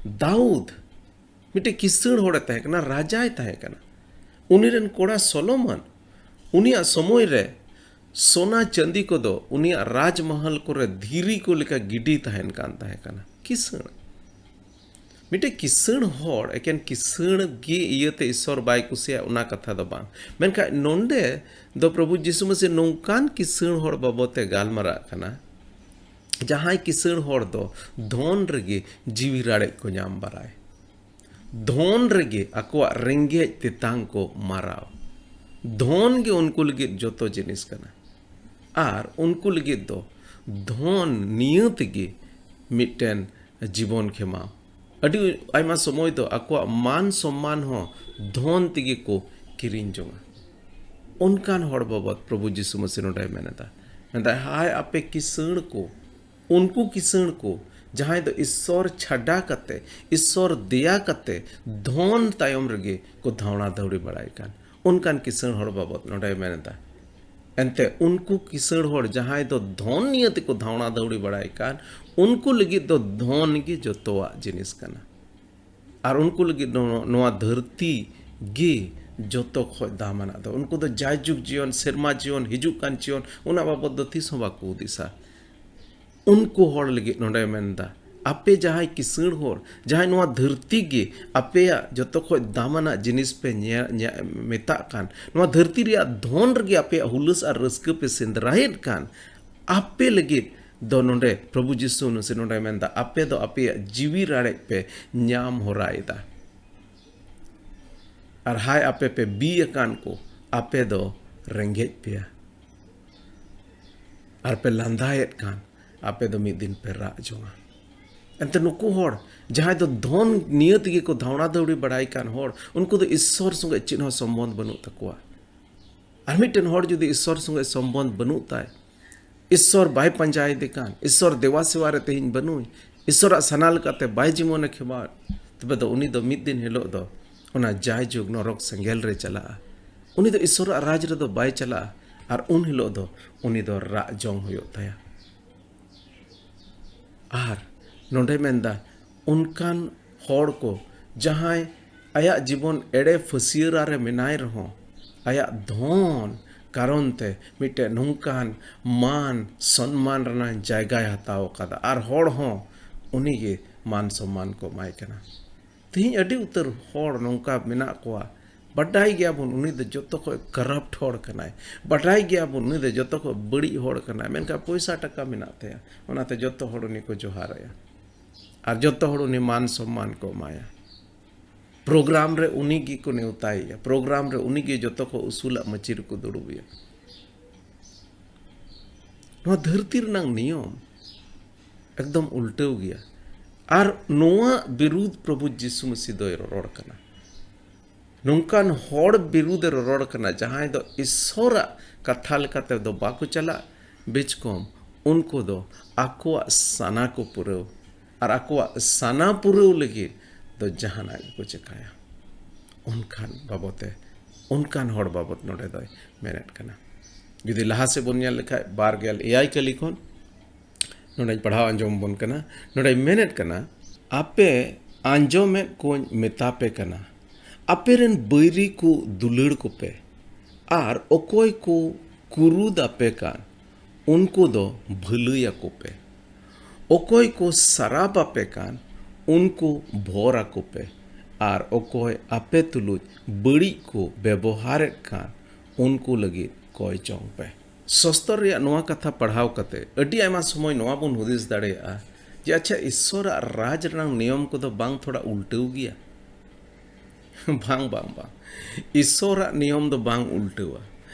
ᱫᱟᱣᱩᱫ ᱢᱤᱫᱴᱮᱡ ᱠᱤᱥᱟᱹᱬ ᱦᱚᱲᱮ ᱛᱟᱦᱮᱸ ᱠᱟᱱᱟ, ᱨᱟᱡᱟᱭ ᱛᱟᱦᱮᱸ ᱠᱟᱱᱟ᱾ ᱩᱱᱤ ᱨᱮᱱ ᱠᱚᱲᱟ ᱥᱚᱞᱚᱢᱚᱱ, ᱩᱱᱤᱭᱟᱜ ᱥᱚᱢᱚᱭ ᱨᱮ ᱥᱚᱱᱟ ᱪᱟᱸᱫᱤ ᱠᱚᱫᱚ ᱩᱱᱤᱭᱟᱜ ᱨᱟᱡᱽᱢᱟᱦᱟᱞ ᱠᱚᱨᱮ ᱫᱷᱤᱨᱤ ᱠᱚ ᱞᱮᱠᱟ ᱜᱤᱰᱤ ᱛᱟᱦᱮᱱ ᱠᱟᱱ ᱛᱟᱦᱮᱸ ᱠᱟᱱᱟ᱾ ᱠᱤᱥᱟᱹᱬ᱾ ᱢᱤᱫᱴᱮᱡ ᱠᱤᱥᱟᱹᱬ ᱦᱚᱲ ᱮᱠᱮᱱ ᱠᱤᱥᱟᱹᱬ ᱜᱮ ᱤᱭᱟᱹᱛᱮ ᱤᱥᱥᱚᱨ ᱵᱟᱭ ᱠᱩᱥᱤᱭᱟᱜᱼᱟ, ᱚᱱᱟ ᱠᱟᱛᱷᱟ ᱫᱚ ᱵᱟᱝ᱾ ᱢᱮᱱᱠᱷᱟᱱ ᱱᱚᱰᱮ ᱫᱚ ᱯᱨᱚᱵᱷᱩ ᱡᱤᱥᱩ ᱢᱟᱹᱥᱤ ᱱᱚᱝᱠᱟᱱ ᱠᱤᱥᱟᱹᱬ ᱦᱚᱲ ᱵᱟᱵᱚᱛ ᱮ ᱜᱟᱞᱢᱟᱨᱟᱜ ᱠᱟᱱᱟ, ᱡᱟᱦᱟᱸᱭ ᱠᱤᱥᱟᱹᱬ ᱦᱚᱲ ᱫᱚ ᱫᱷᱚᱱ ᱨᱮᱜᱮ ᱡᱤᱣᱤ ᱨᱟᱲᱮᱡ ᱠᱚ ᱧᱟᱢ ᱵᱟᱲᱟᱭ, ᱫᱷᱚᱱ ᱨᱮᱜᱮ ᱟᱠᱚᱣᱟᱜ ᱨᱮᱸᱜᱮᱡ ᱛᱮᱛᱟᱝ ᱠᱚ ᱢᱟᱨᱟᱣ, ᱫᱷᱚᱱ ᱜᱮ ᱩᱱᱠᱩ ᱞᱟᱹᱜᱤᱫ ᱡᱚᱛᱚ ᱡᱤᱱᱤᱥ ᱠᱟᱱᱟ᱾ ᱟᱨ ᱩᱱᱠᱩ ᱞᱟᱹᱜᱤᱫ ᱫᱚ ᱫᱷᱚᱱ ᱱᱤᱭᱟᱹ ᱛᱮᱜᱮ ᱢᱤᱫᱴᱮᱱ ᱡᱤᱵᱚᱱ ᱠᱷᱮᱢᱟᱣ, ᱟᱹᱰᱤ ᱟᱭᱢᱟ ᱥᱚᱢᱚᱭ ᱫᱚ ᱟᱠᱚᱣᱟᱜ ᱢᱟᱱ ᱥᱚᱢᱢᱟᱱ ᱦᱚᱸ ᱫᱷᱚᱱ ᱛᱮᱜᱮ ᱠᱚ ᱠᱤᱨᱤᱧ ᱡᱚᱝᱟ᱾ ᱚᱱᱠᱟᱱ ᱦᱚᱲ ᱵᱟᱵᱚᱫ ᱯᱨᱚᱵᱷᱩ ᱡᱤᱥᱩ ᱢᱟᱹᱥᱤ ᱱᱚᱰᱮᱭ ᱢᱮᱱ ᱮᱫᱟ᱾ ᱢᱮᱱᱫᱟᱭ, ᱦᱟᱭ ᱟᱯᱮ ᱠᱤᱥᱟᱹᱬ ᱠᱚ, ᱩᱱᱠᱩ ᱠᱤᱥᱟᱹᱬ ᱠᱚ ᱡᱟᱦᱟᱸᱭ ᱫᱚ ᱤᱥᱥᱚᱨ ᱪᱷᱟᱰᱟ ᱠᱟᱛᱮ, ᱤᱥᱥᱚᱨ ᱫᱮᱭᱟ ᱠᱟᱛᱮ ᱫᱷᱚᱱ ᱛᱟᱭᱚᱢ ᱨᱮᱜᱮ ᱠᱚ ᱫᱷᱟᱣᱲᱟ ᱫᱷᱟᱹᱣᱲᱤ ᱵᱟᱲᱟᱭ ᱠᱟᱱ, ᱚᱱᱠᱟᱱ ᱠᱤᱥᱟᱹᱬ ᱦᱚᱲ ᱵᱟᱵᱚᱫ ᱱᱚᱰᱮᱭ ᱢᱮᱱ ᱮᱫᱟ᱾ ᱮᱱᱛᱮ ᱩᱱᱠᱩ ᱠᱤᱥᱟᱹᱬ ᱦᱚᱲ ᱡᱟᱦᱟᱸᱭ ᱫᱚ ᱫᱷᱚᱱ ᱱᱤᱭᱟᱹ ᱛᱮᱠᱚ ᱫᱷᱟᱣᱲᱟ ᱫᱷᱟᱹᱣᱲᱤ ᱵᱟᱲᱟᱭ ᱠᱟᱱ, ᱩᱱᱠᱩ ᱞᱟᱹᱜᱤᱫ ᱫᱚ ᱫᱷᱚᱱ ᱜᱮ ᱡᱚᱛᱚᱣᱟᱜ ᱡᱤᱱᱤᱥ ᱠᱟᱱᱟ᱾ ᱟᱨ ᱩᱱᱠᱩ ᱞᱟᱹᱜᱤᱫ ᱫᱚ ᱱᱚᱣᱟ ᱫᱷᱟᱹᱨᱛᱤ ᱜᱮ ᱡᱚᱛᱚ ᱠᱷᱚᱡ ᱫᱟᱢᱟᱱᱟᱜ ᱫᱚ᱾ ᱩᱱᱠᱩ ᱫᱚ ᱡᱟᱭᱡᱩᱜᱽ ᱡᱤᱭᱚᱱ, ᱥᱮᱨᱢᱟ ᱡᱤᱭᱚᱱ, ᱦᱤᱡᱩᱜ ᱠᱟᱱ ᱡᱤᱭᱚᱱ, ᱚᱱᱟ ᱵᱟᱵᱚᱫ ᱫᱚ ᱛᱤᱥ ᱦᱚᱸ ᱵᱟᱠᱚ ᱦᱩᱫᱤᱥᱟ᱾ ᱩᱱᱠᱩ ᱦᱚᱲ ᱞᱟᱹᱜᱤᱫ ᱱᱚᱰᱮ ᱢᱮᱱᱫᱟ, ᱟᱯᱮ ᱡᱟᱦᱟᱸᱭ ᱠᱤᱥᱟᱹᱬ ᱦᱚᱲ, ᱡᱟᱦᱟᱸᱭ ᱱᱚᱣᱟ ᱫᱷᱟᱹᱨᱛᱤ ᱜᱮ ᱟᱯᱮᱭᱟᱜ ᱡᱚᱛᱚ ᱠᱷᱚᱡ ᱫᱟᱢᱟᱱᱟᱜ ᱡᱤᱱᱤᱥ ᱯᱮ ᱧᱮ-, ᱧᱮ-, ᱢᱮᱛᱟᱜ ᱠᱟᱱ, ᱱᱚᱣᱟ ᱫᱷᱟᱹᱨᱛᱤ ᱨᱮᱭᱟᱜ ᱫᱷᱚᱱ ᱨᱮᱜᱮ ᱟᱯᱮᱭᱟᱜ ᱦᱩᱞᱟᱹᱥ ᱟᱨ ᱨᱟᱹᱥᱠᱟᱹ ᱯᱮ ᱥᱮᱸᱫᱽᱨᱟᱭᱮᱫ ᱠᱟᱱ, ᱟᱯᱮ ᱞᱟᱹᱜᱤᱫ ᱫᱚ ᱱᱚᱰᱮ ᱯᱨᱚᱵᱷᱩ ᱡᱤᱥᱩ ᱱᱟᱥᱮ ᱱᱚᱰᱮ ᱢᱮᱱᱫᱟ, ᱟᱯᱮ ᱫᱚ ᱟᱯᱮᱭᱟᱜ ᱡᱤᱣᱤ ᱨᱟᱲᱮᱡ ᱯᱮ ᱧᱟᱢ ᱦᱚᱨᱟᱭᱮᱫᱟ᱾ ᱟᱨ ᱦᱟᱭ ᱟᱯᱮ ᱯᱮ ᱵᱤ ᱟᱠᱟᱱ ᱠᱚ, ᱟᱯᱮ ᱫᱚ ᱨᱮᱸᱜᱮᱡ ᱯᱮᱭᱟ ᱟᱨ ᱯᱮ ᱞᱟᱸᱫᱟᱭᱮᱫ ᱠᱟᱱ, ᱟᱯᱮ ᱫᱚ ᱢᱤᱫ ᱫᱤᱱ ᱯᱮ ᱨᱟᱜ ᱡᱚᱝᱟ᱾ ᱮᱱᱛᱮ ᱱᱩᱠᱩ ᱦᱚᱲ ᱡᱟᱦᱟᱸᱭ ᱫᱚ ᱫᱷᱚᱱ ᱱᱤᱭᱟᱹ ᱛᱮᱜᱮ ᱠᱚ ᱫᱷᱟᱣᱲᱟ ᱫᱷᱟᱹᱣᱲᱤ ᱵᱟᱲᱟᱭ ᱠᱟᱱ ᱦᱚᱲ, ᱩᱱᱠᱩ ᱫᱚ ᱤᱥᱥᱚᱨ ᱥᱚᱸᱜᱮ ᱪᱮᱫ ᱦᱚᱸ ᱥᱚᱢᱵᱚᱱᱫᱷ ᱵᱟᱹᱱᱩᱜ ᱛᱟᱠᱚᱣᱟ᱾ ᱟᱨ ᱢᱤᱫᱴᱮᱱ ᱦᱚᱲ ᱡᱩᱫᱤ ᱤᱥᱥᱚᱨ ᱥᱚᱸᱜᱮ ᱥᱚᱢᱵᱚᱱᱫᱷ ᱵᱟᱹᱱᱩᱜ ᱛᱟᱭ, ᱤᱥᱥᱚᱨ ᱵᱟᱭ ᱯᱟᱸᱡᱟᱭᱮᱫᱮ ᱠᱟᱱ, ᱤᱥᱥᱚᱨ ᱫᱮᱣᱟ ᱥᱮᱣᱟ ᱨᱮ ᱛᱮᱦᱮᱧ ᱵᱟᱹᱱᱩᱭ, ᱤᱥᱥᱚᱨᱟᱜ ᱥᱟᱱᱟ ᱞᱮᱠᱟᱛᱮ ᱵᱟᱭ ᱡᱤᱵᱚᱱᱮ ᱠᱷᱮᱢᱟᱣ, ᱛᱚᱵᱮ ᱫᱚ ᱩᱱᱤ ᱫᱚ ᱢᱤᱫ ᱫᱤᱱ ᱦᱤᱞᱳᱜ ᱫᱚ ᱚᱱᱟ ᱡᱟᱭᱡᱩᱜᱽ ᱱᱚᱨᱚᱠ ᱥᱮᱸᱜᱮᱞ ᱨᱮ ᱪᱟᱞᱟᱜᱼᱟ᱾ ᱩᱱᱤ ᱫᱚ ᱤᱥᱥᱚᱨᱟᱜ ᱨᱟᱡᱽ ᱨᱮᱫᱚ ᱵᱟᱭ ᱪᱟᱞᱟᱜᱼᱟ᱾ ᱟᱨ ᱩᱱ ᱦᱤᱞᱳᱜ ᱫᱚ ᱩᱱᱤ ᱫᱚ ᱨᱟᱜ ᱡᱚᱝ ᱦᱩᱭᱩᱜ ᱛᱟᱭᱟ᱾ ᱟᱨ ᱱᱚᱰᱮ ᱢᱮᱱᱫᱟ, ᱚᱱᱠᱟᱱ ᱦᱚᱲ ᱠᱚ ᱡᱟᱦᱟᱸᱭ ᱟᱭᱟᱜ ᱡᱤᱵᱚᱱ ᱮᱲᱮ ᱯᱷᱟᱹᱥᱭᱟᱹᱨᱟ ᱨᱮ ᱢᱮᱱᱟᱭ ᱨᱮᱦᱚᱸ, ᱟᱭᱟᱜ ᱫᱷᱚᱱ ᱠᱟᱨᱚᱱ ᱛᱮ ᱢᱤᱫᱴᱮᱱ ᱱᱚᱝᱠᱟᱱ ᱢᱟᱱ ᱥᱚᱱᱢᱟᱱ ᱨᱮᱱᱟᱜ ᱡᱟᱭᱜᱟᱭ ᱦᱟᱛᱟᱣ ᱟᱠᱟᱫᱟ, ᱟᱨ ᱦᱚᱲ ᱦᱚᱸ ᱩᱱᱤᱜᱮ ᱢᱟᱱ ᱥᱚᱱᱢᱟᱱ ᱠᱚ ᱮᱢᱟᱭ ᱠᱟᱱᱟ᱾ ᱛᱮᱦᱮᱧ ᱟᱹᱰᱤ ᱩᱛᱟᱹᱨ ᱦᱚᱲ ᱱᱚᱝᱠᱟ ᱢᱮᱱᱟᱜ ᱠᱚᱣᱟ, ᱵᱟᱰᱟᱭ ᱜᱮᱭᱟᱵᱚᱱ ᱩᱱᱤ ᱫᱚ ᱡᱚᱛᱚ ᱠᱷᱚᱡ ᱠᱟᱨᱟᱯᱴ ᱦᱚᱲ ᱠᱟᱱᱟᱭ, ᱵᱟᱰᱟᱭ ᱜᱮᱭᱟᱵᱚᱱ ᱩᱱᱤ ᱫᱚ ᱡᱚᱛᱚ ᱠᱷᱚᱡ ᱵᱟᱹᱲᱤᱡ ᱦᱚᱲ ᱠᱟᱱᱟᱭ, ᱢᱮᱱᱠᱷᱟᱱ ᱯᱚᱭᱥᱟ ᱴᱟᱠᱟ ᱢᱮᱱᱟᱜ ᱛᱟᱭᱟ, ᱚᱱᱟᱛᱮ ᱡᱚᱛᱚ ᱦᱚᱲ ᱩᱱᱤ ᱠᱚ ᱡᱚᱦᱟᱨᱟᱭᱟ ᱟᱨ ᱡᱚᱛᱚ ᱦᱚᱲ ᱩᱱᱤ ᱢᱟᱱ ᱥᱚᱱᱢᱟᱱ ᱠᱚ ᱮᱢᱟᱭᱟ᱾ ᱯᱨᱳᱜᱨᱟᱢ ᱨᱮ ᱩᱱᱤ ᱜᱮᱠᱚ ᱱᱮᱣᱛᱟᱭᱮᱭᱟ, ᱯᱨᱳᱜᱨᱟᱢ ᱨᱮ ᱩᱱᱤ ᱜᱮ ᱡᱚᱛᱚ ᱠᱷᱚᱡ ᱩᱥᱩᱞᱟᱜ ᱢᱟᱹᱪᱤ ᱨᱮᱠᱚ ᱫᱩᱲᱩᱵᱮᱭᱟ᱾ ᱱᱚᱣᱟ ᱫᱷᱟᱹᱨᱛᱤ ᱨᱮᱱᱟᱜ ᱱᱤᱭᱚᱢ ᱮᱠᱫᱚᱢ ᱩᱞᱴᱟᱹᱣ ᱜᱮᱭᱟ᱾ ᱟᱨ ᱱᱚᱣᱟ ᱵᱤᱨᱩᱫᱷ ᱯᱨᱚᱵᱷᱩ ᱡᱤᱥᱩ ᱢᱟᱹᱥᱤ ᱫᱚᱭ ᱨᱚᱨᱚᱲ ᱠᱟᱱᱟ᱾ ᱱᱚᱝᱠᱟᱱ ᱦᱚᱲ ᱵᱤᱨᱩᱫᱷ ᱮ ᱨᱚᱨᱚᱲ ᱠᱟᱱᱟ, ᱡᱟᱦᱟᱸᱭ ᱫᱚ ᱤᱥᱥᱚᱨᱟᱜ ᱠᱟᱛᱷᱟ ᱞᱮᱠᱟᱛᱮ ᱫᱚ ᱵᱟᱠᱚ ᱪᱟᱞᱟᱜ, ᱵᱮᱪᱠᱚᱢ ᱩᱱᱠᱩ ᱫᱚ ᱟᱠᱚᱣᱟᱜ ᱥᱟᱱᱟ ᱠᱚ ᱯᱩᱨᱟᱹᱣ ᱟᱨ ᱟᱠᱚᱣᱟᱜ ᱥᱟᱱᱟ ᱯᱩᱨᱟᱹᱣ ᱞᱟᱹᱜᱤᱫ ᱫᱚ ᱡᱟᱦᱟᱱᱟᱜ ᱜᱮᱠᱚ ᱪᱮᱠᱟᱭᱟ᱾ ᱚᱱᱠᱟᱱ ᱵᱟᱵᱚᱛᱮ, ᱚᱱᱠᱟᱱ ᱦᱚᱲ ᱵᱟᱵᱚᱛ ᱱᱚᱰᱮ ᱫᱚᱭ ᱢᱮᱱᱮᱫ ᱠᱟᱱᱟ᱾ ᱡᱩᱫᱤ ᱞᱟᱦᱟ ᱥᱮᱫ ᱵᱚᱱ ᱧᱮᱞ ᱞᱮᱠᱷᱟᱡ, ᱵᱟᱨ ᱜᱮᱞ ᱮᱭᱟᱭ ᱠᱟᱹᱞᱤ ᱠᱷᱚᱱ ᱱᱚᱰᱮᱧ ᱯᱟᱲᱦᱟᱣ ᱟᱸᱡᱚᱢ ᱵᱚᱱ ᱠᱟᱱᱟ᱾ ᱱᱚᱰᱮᱭ ᱢᱮᱱᱮᱫ ᱠᱟᱱᱟ, ᱟᱯᱮ ᱟᱸᱡᱚᱢᱮᱫ ᱠᱚᱧ ᱢᱮᱛᱟ ᱯᱮ ᱠᱟᱱᱟ, ᱟᱯᱮ ᱨᱮᱱ ᱵᱟᱹᱭᱨᱤ ᱠᱚ ᱫᱩᱞᱟᱹᱲ ᱠᱚᱯᱮ, ᱟᱨ ᱚᱠᱚᱭ ᱠᱚ ᱠᱩᱨᱩᱫ ᱟᱯᱮ ᱠᱟᱱ, ᱩᱱᱠᱩ ᱫᱚ ᱵᱷᱟᱹᱞᱟᱹᱭ ᱟᱠᱚ ᱯᱮ᱾ ᱚᱠᱚᱭ ᱠᱚ ᱥᱟᱨᱟᱯ ᱟᱯᱮ ᱠᱟᱱ, ᱩᱱᱠᱩ ᱵᱷᱚᱨ ᱟᱠᱚ ᱯᱮ, ᱟᱨ ᱚᱠᱚᱭ ᱟᱯᱮ ᱛᱩᱞᱩᱡ ᱵᱟᱹᱲᱤᱡ ᱠᱚ ᱵᱮᱵᱚᱦᱟᱨᱮᱫ ᱠᱟᱱ, ᱩᱱᱠᱩ ᱞᱟᱹᱜᱤᱫ ᱠᱚᱭ ᱡᱚᱝ ᱯᱮ᱾ ᱥᱚᱥᱛᱚᱨ ᱨᱮᱭᱟᱜ ᱱᱚᱣᱟ ᱠᱟᱛᱷᱟ ᱯᱟᱲᱦᱟᱣ ᱠᱟᱛᱮ ᱟᱹᱰᱤ ᱟᱭᱢᱟ ᱥᱚᱢᱚᱭ ᱱᱚᱣᱟ ᱵᱚᱱ ᱦᱩᱫᱤᱥ ᱫᱟᱲᱮᱭᱟᱜᱼᱟ ᱡᱮ, ᱟᱪᱪᱷᱟ, ᱤᱥᱥᱚᱨᱟᱜ ᱨᱟᱡᱽ ᱨᱮᱱᱟᱜ ᱱᱤᱭᱚᱢ ᱠᱚᱫᱚ ᱵᱟᱝ ᱛᱷᱚᱲᱟ ᱩᱞᱴᱟᱹᱣ ᱜᱮᱭᱟ? ᱵᱟᱝ, ᱵᱟᱝ, ᱵᱟᱝ᱾ ᱤᱥᱥᱚᱨᱟᱜ ᱱᱤᱭᱚᱢ ᱫᱚ ᱵᱟᱝ ᱩᱞᱴᱟᱹᱣᱟ᱾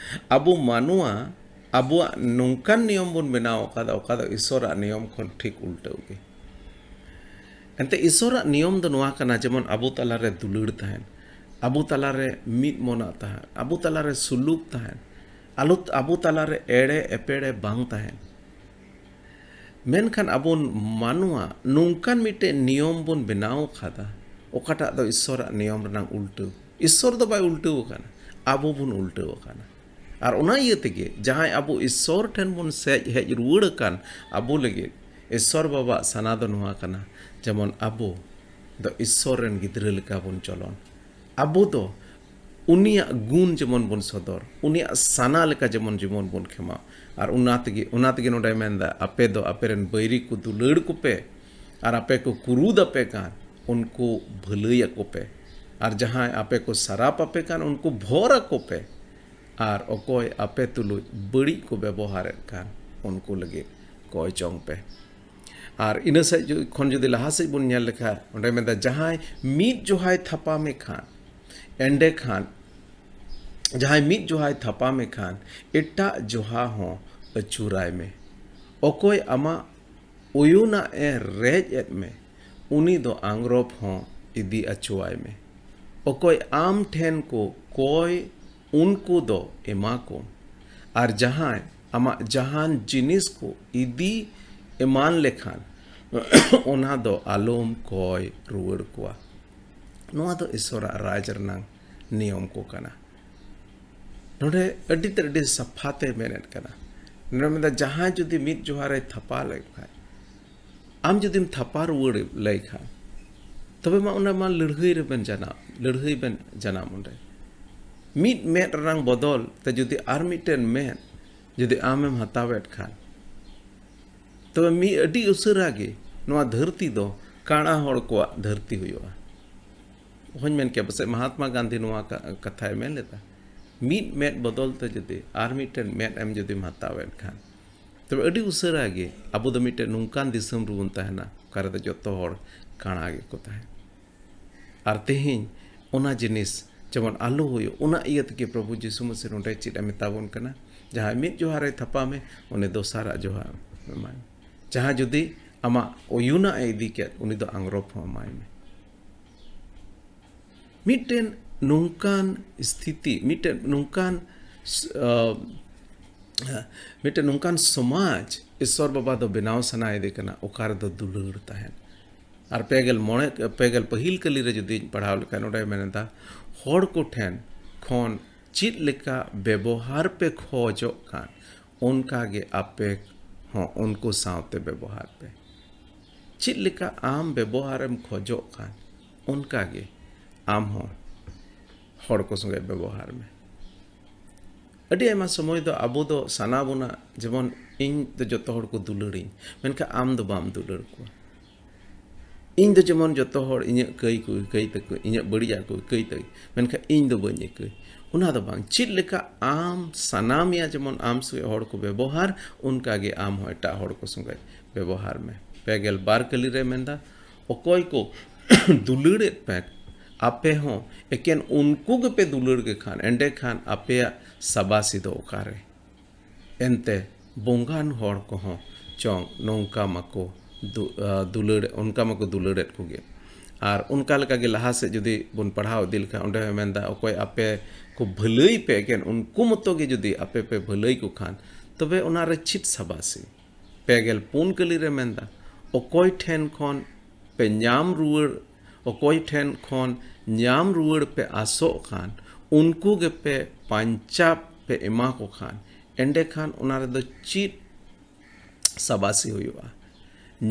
ᱟᱵᱚ ᱢᱟᱱᱣᱟ, ᱟᱵᱚᱣᱟᱜ ᱱᱚᱝᱠᱟᱱ ᱱᱤᱭᱚᱢ ᱵᱚᱱ ᱵᱮᱱᱟᱣ ᱟᱠᱟᱫᱟ, ᱚᱠᱟ ᱫᱚ ᱤᱥᱥᱚᱨᱟᱜ ᱱᱤᱭᱚᱢ ᱠᱷᱚᱱ ᱴᱷᱤᱠ ᱩᱞᱴᱟᱹᱣ ᱜᱮ᱾ ᱮᱱᱛᱮ ᱤᱥᱥᱚᱨᱟᱜ ᱱᱤᱭᱚᱢ ᱫᱚ ᱱᱚᱣᱟ ᱠᱟᱱᱟ, ᱡᱮᱢᱚᱱ ᱟᱵᱚ ᱛᱟᱞᱟᱨᱮ ᱫᱩᱞᱟᱹᱲ ᱛᱟᱦᱮᱱ, ᱟᱵᱚ ᱛᱟᱞᱟᱨᱮ ᱢᱤᱫ ᱢᱚᱱᱟᱜ ᱛᱟᱦᱮᱱ, ᱟᱵᱚ ᱛᱟᱞᱟᱨᱮ ᱥᱩᱞᱩᱠ ᱛᱟᱦᱮᱱ, ᱟᱞᱚ, ᱟᱵᱚ ᱛᱟᱞᱟᱨᱮ ᱮᱲᱮ ᱮᱯᱮᱲᱮ ᱵᱟᱝ ᱛᱟᱦᱮᱱ᱾ ᱢᱮᱱᱠᱷᱟᱱ ᱟᱵᱚ ᱢᱟᱱᱣᱟ ᱱᱚᱝᱠᱟᱱ ᱢᱤᱫᱴᱮᱱ ᱱᱤᱭᱚᱢ ᱵᱚᱱ ᱵᱮᱱᱟᱣ ᱟᱠᱟᱫᱟ, ᱚᱠᱟᱴᱟᱜ ᱫᱚ ᱤᱥᱥᱚᱨᱟᱜ ᱱᱤᱭᱚᱢ ᱨᱮᱱᱟᱜ ᱩᱞᱴᱟᱹᱣ᱾ ᱤᱥᱥᱚᱨ ᱫᱚ ᱵᱟᱭ ᱩᱞᱴᱟᱹᱣ ᱟᱠᱟᱱᱟ, ᱟᱵᱚ ᱵᱚᱱ ᱩᱞᱴᱟᱹᱣ ᱟᱠᱟᱱᱟ᱾ ᱟᱨ ᱚᱱᱟ ᱤᱭᱟᱹ ᱛᱮᱜᱮ ᱡᱟᱦᱟᱸᱭ ᱟᱵᱚ ᱤᱥᱥᱚᱨ ᱴᱷᱮᱱ ᱵᱚᱱ ᱥᱮᱡ ᱦᱮᱡ ᱨᱩᱣᱟᱹᱲ ᱟᱠᱟᱱ, ᱟᱵᱚ ᱞᱟᱹᱜᱤᱫ ᱤᱥᱥᱚᱨ ᱵᱟᱵᱟᱣᱟᱜ ᱥᱟᱱᱟ ᱫᱚ ᱱᱚᱣᱟ ᱠᱟᱱᱟ, ᱡᱮᱢᱚᱱ ᱟᱵᱚ ᱫᱚ ᱤᱥᱥᱚᱨ ᱨᱮᱱ ᱜᱤᱫᱽᱨᱟᱹ ᱞᱮᱠᱟ ᱵᱚᱱ ᱪᱚᱞᱚᱱ᱾ ᱟᱵᱚ ᱫᱚ ᱩᱱᱤᱭᱟᱜ ᱜᱩᱱ ᱡᱮᱢᱚᱱ ᱵᱚᱱ ᱥᱚᱫᱚᱨ, ᱩᱱᱤᱭᱟᱜ ᱥᱟᱱᱟ ᱞᱮᱠᱟ ᱡᱮᱢᱚᱱ ᱡᱤᱵᱚᱱ ᱵᱚᱱ ᱠᱷᱮᱢᱟᱣ᱾ ᱟᱨ ᱚᱱᱟ ᱛᱮᱜᱮ, ᱚᱱᱟ ᱛᱮᱜᱮ ᱱᱚᱰᱮᱭ ᱢᱮᱱᱫᱟ, ᱟᱯᱮ ᱫᱚ ᱟᱯᱮ ᱨᱮᱱ ᱵᱟᱹᱭᱨᱤ ᱠᱚ ᱫᱩᱞᱟᱹᱲ ᱠᱚᱯᱮ, ᱟᱨ ᱟᱯᱮ ᱠᱚ ᱠᱩᱨᱩᱫ ᱟᱯᱮ ᱠᱟᱱ, ᱩᱱᱠᱩ ᱵᱷᱟᱹᱞᱟᱹᱭ ᱟᱠᱚ ᱯᱮ, ᱟᱨ ᱡᱟᱦᱟᱸᱭ ᱟᱯᱮ ᱠᱚ ᱥᱟᱨᱟᱯ ᱟᱯᱮ ᱠᱟᱱ, ᱩᱱᱠᱩ ᱵᱷᱚᱨ ᱟᱠᱚ ᱯᱮ, ᱟᱨ ᱚᱠᱚᱭ ᱟᱯᱮ ᱛᱩᱞᱩᱡ ᱵᱟᱹᱲᱤᱡ ᱠᱚ ᱵᱮᱵᱚᱦᱟᱨᱮᱫ ᱠᱟᱱ, ᱩᱱᱠᱩ ᱞᱟᱹᱜᱤᱫ ᱠᱚᱭ ᱡᱚᱝ ᱯᱮ᱾ ᱟᱨ ᱤᱱᱟᱹ ᱥᱮᱫ ᱡᱩ-, ᱠᱷᱚᱱ ᱡᱩᱫᱤ ᱞᱟᱦᱟ ᱥᱮᱫ ᱵᱚᱱ ᱧᱮᱞ ᱞᱮᱠᱷᱟᱱ, ᱚᱸᱰᱮ ᱢᱮᱱᱫᱟ, ᱡᱟᱦᱟᱸᱭ ᱢᱤᱫ ᱡᱚᱦᱟᱭ ᱛᱷᱟᱯᱟᱢᱮ ᱠᱷᱟᱱ, ᱮᱸᱰᱮ ᱠᱷᱟᱱ, ᱡᱟᱦᱟᱸᱭ ᱢᱤᱫ ᱡᱚᱦᱟᱭ ᱛᱷᱟᱯᱟᱢᱮ ᱠᱷᱟᱱ, ᱮᱴᱟᱜ ᱡᱚᱦᱟ ᱦᱚᱸ ᱟᱹᱪᱩᱨᱟᱭ ᱢᱮ᱾ ᱚᱠᱚᱭ ᱟᱢᱟᱜ ᱩᱭᱩᱱᱟᱜ ᱮ ᱨᱮᱡ ᱮᱫ ᱢᱮ, ᱩᱱᱤ ᱫᱚ ᱟᱝᱨᱚᱯ ᱦᱚᱸ ᱤᱫᱤ ᱚᱪᱚᱣᱟᱭ ᱢᱮ᱾ ᱚᱠᱚᱭ ᱟᱢ ᱴᱷᱮᱱ ᱠᱚ ᱠᱚᱭ, ᱩᱱᱠᱩ ᱫᱚ ᱮᱢᱟ ᱠᱚᱢ᱾ ᱟᱨ ᱡᱟᱦᱟᱸᱭ ᱟᱢᱟᱜ ᱡᱟᱦᱟᱱ ᱡᱤᱱᱤᱥ ᱠᱚ ᱤᱫᱤ ᱮᱢᱟᱱ ᱞᱮᱠᱷᱟᱱ, ᱚᱱᱟ ᱫᱚ ᱟᱞᱚᱢ ᱠᱚᱭ ᱨᱩᱣᱟᱹᱲ ᱠᱚᱣᱟ᱾ ᱱᱚᱣᱟ ᱫᱚ ᱤᱥᱚᱨᱟᱜ ᱨᱟᱡᱽ ᱨᱮᱱᱟᱝ ᱱᱤᱭᱚᱢ ᱠᱚ ᱠᱟᱱᱟ᱾ ᱱᱚᱰᱮ ᱟᱹᱰᱤ ᱛᱮᱫ ᱟᱹᱰᱤ ᱥᱟᱯᱷᱟ ᱛᱮ ᱢᱮᱱᱮᱫ ᱠᱟᱱᱟ᱾ ᱱᱚᱰᱮ ᱢᱮᱱᱫᱟ, ᱡᱟᱦᱟᱸᱭ ᱡᱩᱫᱤ ᱢᱤᱫ ᱡᱚᱦᱟᱨᱮ ᱛᱷᱟᱯᱟ ᱞᱮᱱ ᱠᱷᱟᱱ, ᱟᱢ ᱡᱩᱫᱤᱢ ᱛᱷᱟᱯᱟ ᱨᱩᱣᱟᱹᱲ ᱞᱟᱹᱭ ᱠᱷᱟᱱ, ᱛᱚᱵᱮ ᱢᱟ ᱚᱱᱟ ᱢᱟ ᱞᱟᱹᱲᱦᱟᱹᱭ ᱨᱮᱵᱮᱱ ᱡᱟᱱᱟᱢ, ᱞᱟᱹᱲᱦᱟᱹᱭ ᱵᱮᱱ ᱡᱟᱱᱟᱢ ᱚᱸᱰᱮ᱾ ᱢᱤᱫ ᱢᱮᱫ ᱨᱮᱱᱟᱝ ᱵᱚᱫᱚᱞ ᱛᱮ ᱡᱩᱫᱤ ᱟᱨ ᱢᱤᱫᱴᱮᱱ ᱢᱮᱫ ᱡᱩᱫᱤ ᱟᱢᱮᱢ ᱦᱟᱛᱟᱣᱮᱫ ᱠᱷᱟᱱ, ᱛᱚᱵᱮ ᱢᱤᱫ ᱟᱹᱰᱤ ᱩᱥᱟᱹᱨᱟ ᱜᱮ ᱱᱚᱣᱟ ᱫᱷᱟᱹᱨᱛᱤ ᱫᱚ ᱠᱟᱬᱟ ᱦᱚᱲ ᱠᱚᱣᱟᱜ ᱫᱷᱟᱹᱨᱛᱤ ᱦᱩᱭᱩᱜᱼᱟ᱾ ᱚᱦᱚᱧ ᱢᱮᱱ ᱠᱮᱭᱟ, ᱯᱟᱥᱮᱡ ᱢᱟᱦᱟᱛᱢᱟ ᱜᱟᱱᱫᱷᱤ ᱱᱚᱣᱟ ᱠᱟ-, ᱠᱟᱛᱷᱟᱭ ᱢᱮᱱ ᱞᱮᱫᱟ, ᱢᱤᱫ ᱢᱮᱫ ᱵᱚᱫᱚᱞ ᱛᱮ ᱡᱩᱫᱤ ᱟᱨ ᱢᱤᱫᱴᱮᱱ ᱢᱮᱫ ᱮᱢ ᱡᱩᱫᱤᱢ ᱦᱟᱛᱟᱣᱮᱫ ᱠᱷᱟᱱ, ᱛᱚᱵᱮ ᱟᱹᱰᱤ ᱩᱥᱟᱹᱨᱟ ᱜᱮ ᱟᱵᱚ ᱫᱚ ᱢᱤᱫᱴᱮᱱ ᱱᱚᱝᱠᱟᱱ ᱫᱤᱥᱚᱢ ᱨᱮᱵᱚᱱ ᱛᱟᱦᱮᱱᱟ, ᱚᱠᱟ ᱨᱮᱫᱚ ᱡᱚᱛᱚ ᱦᱚᱲ ᱠᱟᱬᱟ ᱜᱮᱠᱚ ᱛᱟᱦᱮᱱ᱾ ᱟᱨ ᱛᱮᱦᱮᱧ ᱚᱱᱟ ᱡᱤᱱᱤᱥ ᱡᱮᱢᱚᱱ ᱟᱞᱚ ᱦᱩᱭᱩᱜ, ᱚᱱᱟ ᱤᱭᱟᱹ ᱛᱮᱜᱮ ᱯᱨᱚᱵᱷᱩ ᱡᱤᱥᱩ ᱢᱟᱹᱥᱤ ᱱᱚᱰᱮ ᱪᱮᱫ ᱮ ᱢᱮᱛᱟ ᱵᱚᱱ ᱠᱟᱱᱟ? ᱡᱟᱦᱟᱸᱭ ᱢᱤᱫ ᱡᱚᱦᱟᱨᱮ ᱛᱷᱟᱯᱟ ᱢᱮ, ᱩᱱᱤ ᱫᱚᱥᱟᱨᱟᱜ ᱡᱚᱦᱟᱨ ᱮᱢᱟᱭ ᱢᱮ᱾ ᱡᱟᱦᱟᱸ ᱡᱩᱫᱤ ᱟᱢᱟᱜ ᱚᱭᱩᱱᱟᱜ ᱮ ᱤᱫᱤ ᱠᱮᱫ, ᱩᱱᱤ ᱫᱚ ᱟᱝᱨᱚᱯ ᱦᱚᱸ ᱮᱢᱟᱭ ᱢᱮ᱾ ᱢᱤᱫᱴᱮᱱ ᱱᱚᱝᱠᱟᱱ ᱥᱛᱷᱤᱛᱤ, ᱢᱤᱫᱴᱮᱱ ᱱᱚᱝᱠᱟᱱ ᱥ-, ᱟ, ᱢᱤᱫᱴᱮᱱ ᱱᱚᱝᱠᱟᱱ ᱥᱚᱢᱟᱡᱽ ᱤᱥᱥᱚᱨ ᱵᱟᱵᱟ ᱫᱚ ᱵᱮᱱᱟᱣ ᱥᱟᱱᱟᱭᱮᱫᱮ ᱠᱟᱱᱟ, ᱚᱠᱟ ᱨᱮᱫᱚ ᱫᱩᱞᱟᱹᱲ ᱛᱟᱦᱮᱱ᱾ ᱟᱨ ᱯᱮᱜᱮᱞ ᱢᱚᱬᱮ, ᱯᱮᱜᱮᱞ ᱯᱟᱹᱦᱤᱞ ᱠᱟᱹᱞᱤ ᱨᱮ ᱡᱩᱫᱤᱧ ᱯᱟᱲᱦᱟᱣ ᱞᱮᱠᱷᱟᱱ, ᱱᱚᱰᱮ ᱢᱮᱱ ᱮᱫᱟ, ᱦᱚᱲ ᱠᱚᱴᱷᱮᱱ ᱠᱷᱚᱱ ᱪᱮᱫ ᱞᱮᱠᱟ ᱵᱮᱵᱚᱦᱟᱨ ᱯᱮ ᱠᱷᱚᱡᱚᱜ ᱠᱟᱱ, ᱚᱱᱠᱟ ᱜᱮ ᱟᱯᱮ ᱦᱚᱸ ᱩᱱᱠᱩ ᱥᱟᱶᱛᱮ ᱵᱮᱵᱚᱦᱟᱨ ᱯᱮ᱾ ᱪᱮᱫ ᱞᱮᱠᱟ ᱟᱢ ᱵᱮᱵᱚᱦᱟᱨᱮᱢ ᱠᱷᱚᱡᱚᱜ ᱠᱟᱱ, ᱚᱱᱠᱟ ᱜᱮ ᱟᱢ ᱦᱚᱸ ᱦᱚᱲ ᱠᱚ ᱥᱚᱸᱜᱮ ᱵᱮᱵᱚᱦᱟᱨ ᱢᱮ᱾ ᱟᱹᱰᱤ ᱟᱭᱢᱟ ᱥᱚᱢᱚᱭ ᱫᱚ ᱟᱵᱚ ᱫᱚ ᱥᱟᱱᱟ ᱵᱚᱱᱟ, ᱡᱮᱢᱚᱱ ᱤᱧ ᱫᱚ ᱡᱚᱛᱚ ᱦᱚᱲ ᱠᱚ ᱫᱩᱞᱟᱹᱲᱤᱧ, ᱢᱮᱱᱠᱷᱟᱱ ᱟᱢ ᱫᱚ ᱵᱟᱢ ᱫᱩᱞᱟᱹᱲ ᱠᱚᱣᱟ᱾ ᱤᱧ ᱫᱚ ᱡᱮᱢᱚᱱ ᱡᱚᱛᱚ ᱦᱚᱲ ᱤᱧᱟᱹᱜ ᱠᱟᱹᱭ ᱠᱚ ᱤᱠᱟᱹᱭ ᱛᱟᱠᱚ, ᱤᱧᱟᱹᱜ ᱵᱟᱹᱲᱤᱡᱟᱜ ᱠᱚ ᱤᱠᱟᱹᱭ ᱛᱟᱠᱚ, ᱢᱮᱱᱠᱷᱟᱱ ᱤᱧ ᱫᱚ ᱵᱟᱹᱧ ᱤᱠᱟᱹᱭ᱾ ᱚᱱᱟ ᱫᱚ ᱵᱟᱝ, ᱪᱮᱫ ᱞᱮᱠᱟ ᱟᱢ ᱥᱟᱱᱟ ᱢᱮᱭᱟ ᱡᱮᱢᱚᱱ ᱟᱢ ᱥᱚᱸᱜᱮ ᱦᱚᱲ ᱠᱚ ᱵᱮᱵᱚᱦᱟᱨ, ᱚᱱᱠᱟ ᱜᱮ ᱟᱢ ᱦᱚᱸ ᱮᱴᱟᱜ ᱦᱚᱲ ᱠᱚ ᱥᱚᱸᱜᱮ ᱵᱮᱵᱚᱦᱟᱨ ᱢᱮ᱾ ᱯᱮᱜᱮᱞ ᱵᱟᱨ ᱠᱟᱹᱞᱤ ᱨᱮ ᱢᱮᱱᱫᱟ, ᱚᱠᱚᱭ ᱠᱚ ᱫᱩᱞᱟᱹᱲᱮᱫ ᱯᱮ, ᱟᱯᱮ ᱦᱚᱸ ᱮᱠᱮᱱ ᱩᱱᱠᱩ ᱜᱮᱯᱮ ᱫᱩᱞᱟᱹᱲ ᱜᱮ ᱠᱷᱟᱱ, ᱮᱸᱰᱮᱠᱷᱟᱱ ᱟᱯᱮᱭᱟᱜ ᱥᱟᱵᱟᱥᱤ ᱫᱚ ᱚᱠᱟᱨᱮ? ᱮᱱᱛᱮ ᱵᱚᱸᱜᱟᱱ ᱦᱚᱲ ᱠᱚᱦᱚᱸ ᱪᱚᱝ ᱱᱚᱝᱠᱟ ᱢᱟᱠᱚ ᱫᱩ-, ᱟ, ᱫᱩᱞᱟᱹᱲ, ᱚᱱᱠᱟ ᱢᱟᱠᱚ ᱫᱩᱞᱟᱹᱲᱮᱫ ᱠᱚᱜᱮ᱾ ᱟᱨ ᱚᱱᱠᱟ ᱞᱮᱠᱟᱜᱮ ᱞᱟᱦᱟ ᱥᱮᱫ ᱡᱩᱫᱤ ᱵᱚᱱ ᱯᱟᱲᱦᱟᱣ ᱤᱫᱤ ᱞᱮᱠᱷᱟᱱ, ᱚᱸᱰᱮ ᱦᱚᱸᱭ ᱢᱮᱱᱫᱟ, ᱚᱠᱚᱭ ᱟᱯᱮ ᱠᱚ ᱵᱷᱟᱹᱞᱟᱹᱭ ᱯᱮ, ᱮᱠᱮᱱ ᱩᱱᱠᱩ ᱢᱚᱛᱚ ᱜᱮ ᱡᱩᱫᱤ ᱟᱯᱮ ᱯᱮ ᱵᱷᱟᱹᱞᱟᱹᱭ ᱠᱚ ᱠᱷᱟᱱ, ᱛᱚᱵᱮ ᱚᱱᱟ ᱨᱮ ᱪᱮᱫ ᱥᱟᱵᱟᱥᱤ? ᱯᱮ ᱜᱮᱞ ᱯᱩᱱ ᱠᱟᱹᱞᱤ ᱨᱮ ᱢᱮᱱᱫᱟ, ᱚᱠᱚᱭ ᱴᱷᱮᱱ ᱠᱷᱚᱱ ᱯᱮ ᱧᱟᱢ ᱨᱩᱣᱟᱹᱲ, ᱚᱠᱚᱭ ᱴᱷᱮᱱ ᱠᱷᱚᱱ ᱧᱟᱢ ᱨᱩᱣᱟᱹᱲ ᱯᱮ ᱟᱥᱚᱜ ᱠᱷᱟᱱ, ᱩᱱᱠᱩ ᱜᱮᱯᱮ ᱯᱟᱧᱪᱟᱵ ᱯᱮ ᱮᱢᱟ ᱠᱚ ᱠᱷᱟᱱ, ᱮᱸᱰᱮᱠᱷᱟᱱ ᱚᱱᱟ ᱨᱮᱫᱚ ᱪᱮᱫ ᱥᱟᱵᱟᱥᱤ ᱦᱩᱭᱩᱜᱼᱟ?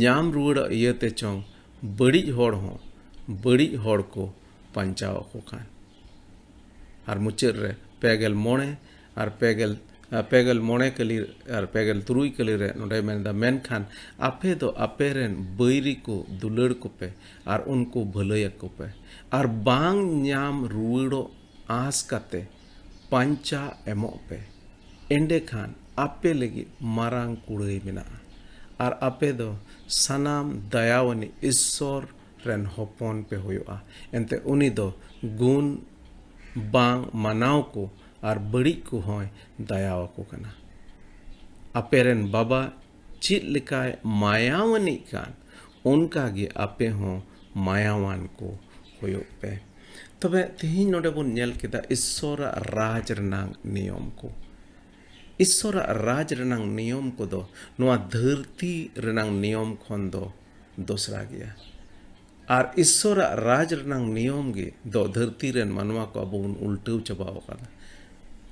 ᱧᱟᱢ ᱨᱩᱣᱟᱹᱲᱚᱜ ᱤᱭᱟᱹᱛᱮ ᱪᱚᱝ ᱵᱟᱹᱲᱤᱡ ᱦᱚᱲ ᱦᱚᱸ ᱵᱟᱹᱲᱤᱡ ᱦᱚᱲ ᱠᱚ ᱯᱟᱧᱪᱟᱣ ᱟᱠᱚ ᱠᱷᱟᱱ᱾ ᱟᱨ ᱢᱩᱪᱟᱹᱫ ᱨᱮ ᱯᱮ ᱜᱮᱞ ᱢᱚᱬᱮ ᱟᱨ ᱯᱮ ᱜᱮᱞ, ᱯᱮ ᱜᱮᱞ ᱢᱚᱬᱮ ᱠᱟᱹᱞᱤ ᱟᱨ ᱯᱮ ᱜᱮᱞ ᱛᱩᱨᱩᱭ ᱠᱟᱹᱞᱤ ᱨᱮ ᱱᱚᱸᱰᱮᱭ ᱢᱮᱱᱫᱟ, ᱢᱮᱱᱠᱷᱟᱱ ᱟᱯᱮ ᱫᱚ ᱟᱯᱮ ᱨᱮᱱ ᱵᱟᱹᱭᱨᱤ ᱠᱚ ᱫᱩᱞᱟᱹᱲ ᱠᱚᱯᱮ ᱟᱨ ᱩᱱᱠᱩ ᱵᱷᱟᱹᱞᱟᱹᱭ ᱟᱠᱚ ᱯᱮ, ᱟᱨ ᱵᱟᱝ ᱧᱟᱢ ᱨᱩᱣᱟᱹᱲᱚᱜ ᱟᱸᱥ ᱠᱟᱛᱮ ᱯᱟᱧᱪᱟ ᱮᱢᱚᱜ ᱯᱮ, ᱮᱸᱰᱮᱠᱷᱟᱱ ᱟᱯᱮ ᱞᱟᱹᱜᱤᱫ ᱢᱟᱨᱟᱝ ᱠᱩᱲᱟᱹᱭ ᱢᱮᱱᱟᱜᱼᱟ, ᱟᱨ ᱟᱯᱮ ᱫᱚ ᱥᱟᱱᱟᱢ ᱫᱟᱭᱟᱣᱟᱱᱤᱡ ᱤᱥᱥᱚᱨ ᱨᱮᱱ ᱦᱚᱯᱚᱱ ᱯᱮ ᱦᱩᱭᱩᱜᱼᱟ᱾ ᱮᱱᱛᱮ ᱩᱱᱤ ᱫᱚ ᱜᱩᱱ ᱵᱟᱝ ᱢᱟᱱᱟᱣ ᱠᱚ ᱟᱨ ᱵᱟᱹᱲᱤᱡ ᱠᱚ ᱦᱚᱸᱭ ᱫᱟᱭᱟᱣᱟᱠᱚ ᱠᱟᱱᱟ᱾ ᱟᱯᱮ ᱨᱮᱱ ᱵᱟᱵᱟ ᱪᱮᱫ ᱞᱮᱠᱟᱭ ᱢᱟᱭᱟᱣᱟᱱᱤᱡ ᱠᱟᱱ, ᱚᱱᱠᱟ ᱜᱮ ᱟᱯᱮ ᱦᱚᱸ ᱢᱟᱭᱟᱣᱟᱱ ᱠᱚ ᱦᱩᱭᱩᱜ ᱯᱮ᱾ ᱛᱚᱵᱮ ᱛᱮᱦᱮᱧ ᱱᱚᱰᱮ ᱵᱚᱱ ᱧᱮᱞ ᱠᱮᱫᱟ ᱤᱥᱥᱚᱨᱟᱜ ᱨᱟᱡᱽ ᱨᱮᱱᱟᱜ ᱱᱤᱭᱚᱢ ᱠᱚ᱾ ᱤᱥᱥᱚᱨᱟᱜ ᱨᱟᱡᱽ ᱨᱮᱱᱟᱜ ᱱᱤᱭᱚᱢ ᱠᱚᱫᱚ ᱱᱚᱣᱟ ᱫᱷᱟᱹᱨᱛᱤ ᱨᱮᱱᱟᱜ ᱱᱤᱭᱚᱢ ᱠᱷᱚᱱ ᱫᱚ ᱫᱚᱥᱨᱟ ᱜᱮᱭᱟ᱾ ᱟᱨ ᱤᱥᱥᱚᱨᱟᱜ ᱨᱟᱡᱽ ᱨᱮᱱᱟᱜ ᱱᱤᱭᱚᱢ ᱜᱮ ᱫᱚ ᱫᱷᱟᱹᱨᱛᱤ ᱨᱮᱱ ᱢᱟᱱᱣᱟ ᱠᱚ ᱟᱵᱚ ᱵᱚᱱ ᱩᱞᱴᱟᱹᱣ ᱪᱟᱵᱟᱣ ᱟᱠᱟᱫᱟ᱾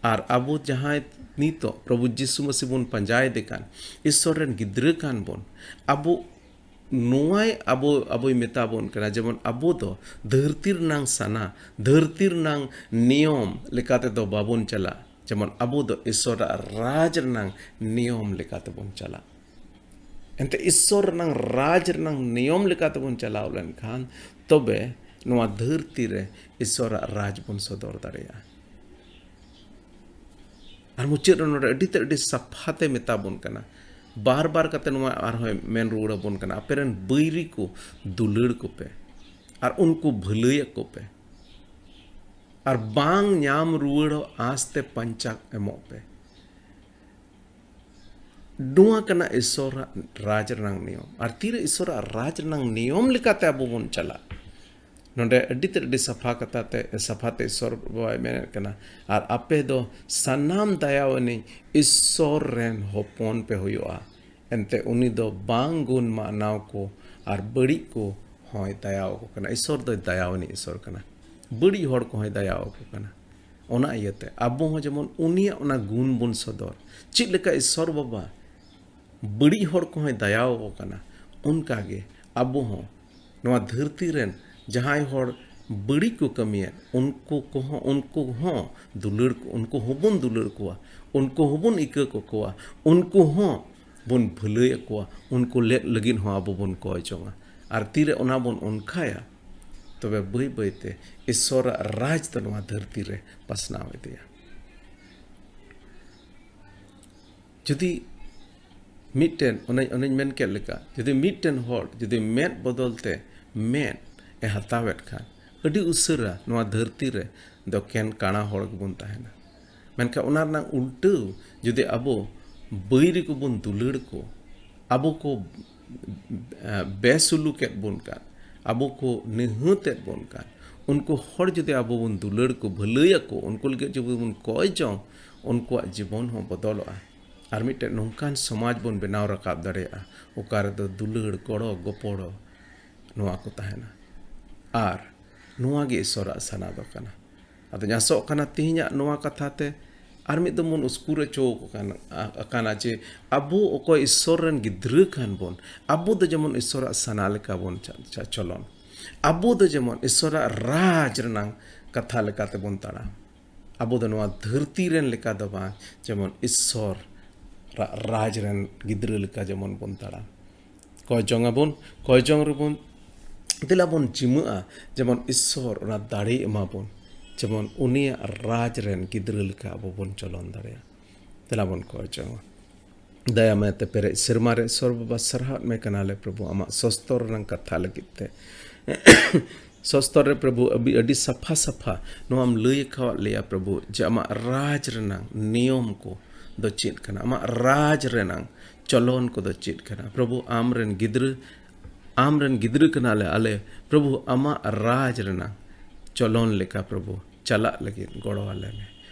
ᱟᱨ ᱟᱵᱚ ᱡᱟᱦᱟᱸᱭ ᱱᱤᱛᱚᱜ ᱯᱨᱚᱵᱷᱩ ᱡᱤᱥᱩ ᱢᱟᱹᱥᱤ ᱵᱚᱱ ᱯᱟᱸᱡᱟᱭᱮᱫᱮ ᱠᱟᱱ, ᱤᱥᱥᱚᱨ ᱨᱮᱱ ᱜᱤᱫᱽᱨᱟᱹ ᱠᱟᱱ ᱵᱚᱱ, ᱟᱵᱚ ᱱᱚᱣᱟᱭ ᱟᱵᱚ, ᱟᱵᱚᱭ ᱢᱮᱛᱟ ᱵᱚᱱ ᱠᱟᱱᱟ, ᱡᱮᱢᱚᱱ ᱟᱵᱚ ᱫᱚ ᱫᱷᱟᱹᱨᱛᱤ ᱨᱮᱱᱟᱝ ᱥᱟᱱᱟ, ᱫᱷᱟᱹᱨᱛᱤ ᱨᱮᱱᱟᱝ ᱱᱤᱭᱚᱢ ᱞᱮᱠᱟᱛᱮ ᱫᱚ ᱵᱟᱵᱚᱱ ᱪᱟᱞᱟᱜ, ᱡᱮᱢᱚᱱ ᱟᱵᱚ ᱫᱚ ᱤᱥᱥᱚᱨᱟᱜ ᱨᱟᱡᱽ ᱨᱮᱱᱟᱝ ᱱᱤᱭᱚᱢ ᱞᱮᱠᱟᱛᱮ ᱵᱚᱱ ᱪᱟᱞᱟᱜ᱾ ᱮᱱᱛᱮ ᱤᱥᱥᱚᱨ ᱨᱮᱱᱟᱝ ᱨᱟᱡᱽ ᱨᱮᱱᱟᱝ ᱱᱤᱭᱚᱢ ᱞᱮᱠᱟᱛᱮ ᱵᱚᱱ ᱪᱟᱞᱟᱣ ᱞᱮᱱᱠᱷᱟᱱ, ᱛᱚᱵᱮ ᱱᱚᱣᱟ ᱫᱷᱟᱹᱨᱛᱤ ᱨᱮ ᱤᱥᱥᱚᱨᱟᱜ ᱨᱟᱡᱽ ᱵᱚᱱ ᱥᱚᱫᱚᱨ ᱫᱟᱲᱮᱭᱟᱜᱼᱟ᱾ ᱟᱨ ᱢᱩᱪᱟᱹᱫ ᱨᱮ ᱱᱚᱰᱮ ᱟᱹᱰᱤ ᱛᱮᱫ ᱟᱹᱰᱤ ᱥᱟᱯᱷᱟ ᱛᱮ ᱢᱮᱛᱟ ᱵᱚᱱ ᱠᱟᱱᱟ, ᱵᱟᱨ ᱵᱟᱨ ᱠᱟᱛᱮ ᱱᱚᱣᱟ ᱟᱨᱦᱚᱸᱭ ᱢᱮᱱ ᱨᱩᱣᱟᱹᱲ ᱟᱵᱚᱱ ᱠᱟᱱᱟ, ᱟᱯᱮ ᱨᱮᱱ ᱵᱟᱹᱭᱨᱤ ᱠᱚ ᱫᱩᱞᱟᱹᱲ ᱠᱚᱯᱮ ᱟᱨ ᱩᱱᱠᱩ ᱵᱷᱟᱹᱞᱟᱹᱭ ᱟᱠᱚ ᱯᱮ, ᱟᱨ ᱵᱟᱝ ᱧᱟᱢ ᱨᱩᱣᱟᱹᱲᱚᱜ ᱟᱸᱥ ᱛᱮ ᱯᱟᱧᱪᱟ ᱮᱢᱚᱜ ᱯᱮ᱾ ᱱᱚᱣᱟ ᱠᱟᱱᱟ ᱤᱥᱚᱨᱟᱜ ᱨᱟᱡᱽ ᱨᱮᱱᱟᱝ ᱱᱤᱭᱚᱢ᱾ ᱟᱨ ᱛᱤᱨᱮ ᱤᱥᱚᱨᱟᱜ ᱨᱟᱡᱽ ᱨᱮᱱᱟᱝ ᱱᱤᱭᱚᱢ ᱞᱮᱠᱟᱛᱮ ᱟᱵᱚ ᱵᱚᱱ ᱪᱟᱞᱟᱜ, ᱱᱚᱰᱮ ᱟᱹᱰᱤ ᱛᱮᱫ, ᱟᱹᱰᱤ ᱥᱟᱯᱷᱟ ᱠᱟᱛᱷᱟ ᱛᱮ, ᱥᱟᱯᱷᱟ ᱛᱮ ᱤᱥᱚᱨ ᱵᱟᱵᱟᱭ ᱢᱮᱱᱮᱫ ᱠᱟᱱᱟ, "ᱟᱨ ᱟᱯᱮ ᱫᱚ ᱥᱟᱱᱟᱢ ᱫᱟᱭᱟᱣᱟᱱᱤᱡ ᱤᱥᱚᱨ ᱨᱮᱱ ᱦᱚᱯᱚᱱ ᱯᱮ ᱦᱩᱭᱩᱜᱼᱟ, ᱮᱱᱛᱮ ᱩᱱᱤ ᱫᱚ ᱵᱟᱝ ᱜᱩᱱ ᱢᱟᱱᱟᱣ ᱠᱚ ᱟᱨ ᱵᱟᱹᱲᱤᱡ ᱠᱚ ᱦᱚᱸᱭ ᱫᱟᱭᱟ ᱟᱠᱚ ᱠᱟᱱᱟ᱾" ᱤᱥᱚᱨ ᱫᱚᱭ ᱫᱟᱭᱟᱣᱟᱱᱤᱡ ᱤᱥᱚᱨ ᱠᱟᱱᱟ, ᱵᱟᱹᱲᱤᱡ ᱦᱚᱲ ᱠᱚᱦᱚᱸᱭ ᱫᱟᱭᱟ ᱟᱠᱚ ᱠᱟᱱᱟ᱾ ᱚᱱᱟ ᱤᱭᱟᱹᱛᱮ ᱟᱵᱚ ᱦᱚᱸ ᱡᱮᱢᱚᱱ ᱩᱱᱤᱭᱟᱜ ᱚᱱᱟ ᱜᱩᱱ ᱵᱚᱱ ᱥᱚᱫᱚᱨ᱾ ᱪᱮᱫ ᱞᱮᱠᱟ ᱤᱥᱚᱨ ᱵᱟᱵᱟ ᱵᱟᱹᱲᱤᱡ ᱦᱚᱲ ᱠᱚᱦᱚᱸᱭ ᱫᱟᱭᱟ ᱟᱠᱚ ᱠᱟᱱᱟ, ᱚᱱᱠᱟ ᱜᱮ ᱟᱵᱚ ᱦᱚᱸ ᱱᱚᱣᱟ ᱫᱷᱟᱹᱨᱛᱤ ᱨᱮᱱ ᱡᱟᱦᱟᱸᱭ ᱦᱚᱲ ᱵᱟᱹᱲᱤᱡ ᱠᱚ ᱠᱟᱹᱢᱤᱭᱮᱫ, ᱩᱱᱠᱩ ᱠᱚᱦᱚᱸ, ᱩᱱᱠᱩ ᱦᱚᱸ ᱫᱩᱞᱟᱹᱲ ᱠᱚ, ᱩᱱᱠᱩ ᱦᱚᱸᱵᱚᱱ ᱫᱩᱞᱟᱹᱲ ᱠᱚᱣᱟ, ᱩᱱᱠᱩ ᱦᱚᱸᱵᱚᱱ ᱤᱠᱟᱹ ᱠᱟᱠᱚᱣᱟ, ᱩᱱᱠᱩ ᱦᱚᱸ ᱵᱚᱱ ᱵᱷᱟᱹᱞᱟᱹᱭ ᱟᱠᱚᱣᱟ, ᱩᱱᱠᱩ ᱞᱮ-, ᱞᱟᱹᱜᱤᱫ ᱦᱚᱸ ᱟᱵᱚ ᱵᱚᱱ ᱠᱚᱭ ᱡᱚᱝᱟ᱾ ᱟᱨ ᱛᱤᱨᱮ ᱚᱱᱟ ᱵᱚᱱ ᱚᱱᱠᱟᱭᱟ, ᱛᱚᱵᱮ ᱵᱟᱹᱭ ᱵᱟᱹᱭ ᱛᱮ ᱤᱥᱚᱨᱟᱜ ᱨᱟᱡᱽ ᱫᱚ ᱱᱚᱣᱟ ᱫᱷᱟᱹᱨᱛᱤ ᱨᱮ ᱯᱟᱥᱱᱟᱣ ᱤᱫᱤᱭᱟ᱾ ᱡᱩᱫᱤ ᱢᱤᱫᱴᱮᱱ, ᱚᱱᱮ, ᱚᱱᱮᱧ ᱢᱮᱱ ᱠᱮᱫ ᱞᱮᱠᱟ, ᱡᱩᱫᱤ ᱢᱤᱫᱴᱮᱱ ᱦᱚᱲ ᱡᱩᱫᱤ ᱢᱮᱫ ᱵᱚᱫᱚᱞ ᱛᱮ ᱢᱮᱫ ᱮ ᱦᱟᱛᱟᱣᱮᱫ ᱠᱷᱟᱱ, ᱟᱹᱰᱤ ᱩᱥᱟᱹᱨᱟ ᱱᱚᱣᱟ ᱫᱷᱟᱹᱨᱛᱤ ᱨᱮ ᱫᱚ ᱮᱠᱮᱱ ᱠᱟᱬᱟ ᱦᱚᱲ ᱜᱮᱵᱚᱱ ᱛᱟᱦᱮᱱᱟ᱾ ᱢᱮᱱᱠᱷᱟᱱ ᱚᱱᱟ ᱨᱮᱱᱟᱜ ᱩᱞᱴᱟᱹᱣ, ᱡᱩᱫᱤ ᱟᱵᱚ ᱵᱟᱹᱭᱨᱤ ᱠᱚᱵᱚᱱ ᱫᱩᱞᱟᱹᱲ ᱠᱚ, ᱟᱵᱚ ᱠᱚ, ᱮ, ᱵᱮᱥᱩᱞᱩᱠᱮᱫ ᱵᱚᱱ ᱠᱟᱱ, ᱟᱵᱚ ᱠᱚ ᱱᱤᱦᱟᱹᱛᱮᱫ ᱵᱚᱱ ᱠᱟᱱ, ᱩᱱᱠᱩ ᱦᱚᱲ ᱡᱩᱫᱤ ᱟᱵᱚ ᱵᱚᱱ ᱫᱩᱞᱟᱹᱲ ᱠᱚ, ᱵᱷᱟᱹᱞᱟᱹᱭ ᱟᱠᱚ, ᱩᱱᱠᱩ ᱞᱟᱹᱜᱤᱫ ᱡᱩᱫᱤ ᱵᱚᱱ ᱠᱚᱭ ᱡᱚᱝ, ᱩᱱᱠᱩᱣᱟᱜ ᱡᱤᱵᱚᱱ ᱦᱚᱸ ᱵᱚᱫᱚᱞᱚᱜᱼᱟ᱾ ᱟᱨ ᱢᱤᱫᱴᱮᱱ ᱱᱚᱝᱠᱟᱱ ᱥᱚᱢᱟᱡᱽ ᱵᱚᱱ ᱵᱮᱱᱟᱣ ᱨᱟᱠᱟᱵ ᱫᱟᱲᱮᱭᱟᱜᱼᱟ, ᱚᱠᱟ ᱨᱮᱫᱚ ᱫᱩᱞᱟᱹᱲ, ᱜᱚᱲᱚ, ᱜᱚᱯᱚᱲᱚ, ᱱᱚᱣᱟ ᱠᱚ ᱛᱟᱦᱮᱱᱟ᱾ ᱟᱨ ᱱᱚᱣᱟ ᱜᱮ ᱤᱥᱚᱨᱟᱜ ᱥᱟᱱᱟ ᱫᱚ ᱠᱟᱱᱟ᱾ ᱟᱫᱚᱧ ᱟᱥᱚᱜ ᱠᱟᱱᱟ, ᱛᱮᱦᱮᱧᱟᱜ ᱱᱚᱣᱟ ᱠᱟᱛᱷᱟ ᱛᱮ ᱟᱨ ᱢᱤᱫ ᱫᱚᱢ ᱵᱚᱱ ᱩᱥᱠᱩᱨ ᱦᱚᱪᱚ ᱟᱠᱟᱱ, ᱟ-, ᱟᱠᱟᱱᱟ ᱡᱮ ᱟᱵᱚ ᱚᱠᱚᱭ ᱤᱥᱚᱨ ᱨᱮᱱ ᱜᱤᱫᱽᱨᱟᱹ ᱠᱟᱱ ᱵᱚᱱ, ᱟᱵᱚ ᱫᱚ ᱡᱮᱢᱚᱱ ᱤᱥᱚᱨᱟᱜ ᱥᱟᱱᱟ ᱞᱮᱠᱟ ᱵᱚᱱ ᱪᱟ-, ᱪᱟ-, ᱪᱚᱞᱚᱱ᱾ ᱟᱵᱚ ᱫᱚ ᱡᱮᱢᱚᱱ ᱤᱥᱚᱨᱟᱜ ᱨᱟᱡᱽ ᱨᱮᱱᱟᱝ ᱠᱟᱛᱷᱟ ᱞᱮᱠᱟ ᱛᱮᱵᱚᱱ ᱛᱟᱲᱟᱢ᱾ ᱟᱵᱚ ᱫᱚ ᱱᱚᱣᱟ ᱫᱷᱟᱹᱨᱛᱤ ᱨᱮᱱ ᱞᱮᱠᱟ ᱫᱚ ᱵᱟᱝ, ᱡᱮᱢᱚᱱ ᱤᱥᱚᱨ ᱨᱟ-, ᱨᱟᱡᱽ ᱨᱮᱱ ᱜᱤᱫᱽᱨᱟᱹ ᱞᱮᱠᱟ ᱡᱮᱢᱚᱱ ᱵᱚᱱ ᱛᱟᱲᱟᱢ᱾ ᱠᱚᱭ ᱡᱚᱝ ᱟᱵᱚᱱ, ᱠᱚᱭ ᱡᱚᱝ ᱨᱮᱵᱚᱱ, ᱫᱮᱞᱟ ᱵᱚᱱ ᱡᱤᱢᱟᱹᱜᱼᱟ, ᱡᱮᱢᱚᱱ ᱤᱥᱚᱨ ᱚᱱᱟ ᱫᱟᱲᱮ ᱮᱢᱟ ᱵᱚᱱ, ᱡᱮᱢᱚᱱ ᱩᱱᱤᱭᱟᱜ ᱨᱟᱡᱽ ᱨᱮᱱ ᱜᱤᱫᱽᱨᱟᱹ ᱞᱮᱠᱟ ᱟᱵᱚ ᱵᱚᱱ ᱪᱚᱞᱚᱱ ᱫᱟᱲᱮᱭᱟᱜᱼᱟ᱾ ᱫᱮᱞᱟ ᱵᱚᱱ ᱠᱚᱭ ᱡᱚᱝᱟ᱾ ᱫᱟᱭᱟ ᱢᱟᱭᱟ ᱛᱮ ᱯᱮᱨᱮᱡ ᱥᱮᱨᱢᱟ ᱨᱮ ᱤᱥᱚᱨ ᱵᱟᱵᱟ, ᱥᱟᱨᱦᱟᱣ ᱢᱮ ᱠᱟᱱᱟᱞᱮ ᱯᱨᱚᱵᱷᱩ, ᱟᱢᱟᱜ ᱥᱚᱥᱛᱚᱨ ᱨᱮᱱᱟᱜ ᱠᱟᱛᱷᱟ ᱞᱟᱹᱜᱤᱫ ᱛᱮ᱾ ᱥᱚᱥᱛᱚᱨ ᱨᱮ ᱯᱨᱚᱵᱷᱩ ᱟᱹᱰᱤ, ᱟᱹᱰᱤ ᱥᱟᱯᱷᱟ ᱥᱟᱯᱷᱟ ᱱᱚᱣᱟᱢ ᱞᱟᱹᱭ ᱟᱠᱟᱣᱟᱫ ᱞᱮᱭᱟ ᱯᱨᱚᱵᱷᱩ, ᱡᱮ ᱟᱢᱟᱜ ᱨᱟᱡᱽ ᱨᱮᱱᱟᱜ ᱱᱤᱭᱚᱢ ᱠᱚ, ᱫᱚ ᱪᱮᱫ ᱠᱟᱱᱟ? ᱟᱢᱟᱜ ᱨᱟᱡᱽ ᱨᱮᱱᱟᱝ ᱪᱚᱞᱚᱱ ᱠᱚᱫᱚ ᱪᱮᱫ ᱠᱟᱱᱟ? ᱯᱨᱚᱵᱷᱩ, ᱟᱢ ᱨᱮᱱ ᱜᱤᱫᱽᱨᱟᱹ, ᱟᱢ ᱨᱮᱱ ᱜᱤᱫᱽᱨᱟᱹ ᱠᱟᱱᱟᱞᱮ ᱟᱞᱮ᱾ ᱯᱨᱚᱵᱷᱩ, ᱟᱢᱟᱜ ᱨᱟᱡᱽ ᱨᱮᱱᱟᱝ ᱪᱚᱞᱚᱱ ᱞᱮᱠᱟ, ᱯᱨᱚᱵᱷᱩ, ᱪᱟᱞᱟᱜ ᱞᱟᱹᱜᱤᱫ ᱜᱚᱲᱚ ᱟᱞᱮ ᱢᱮ᱾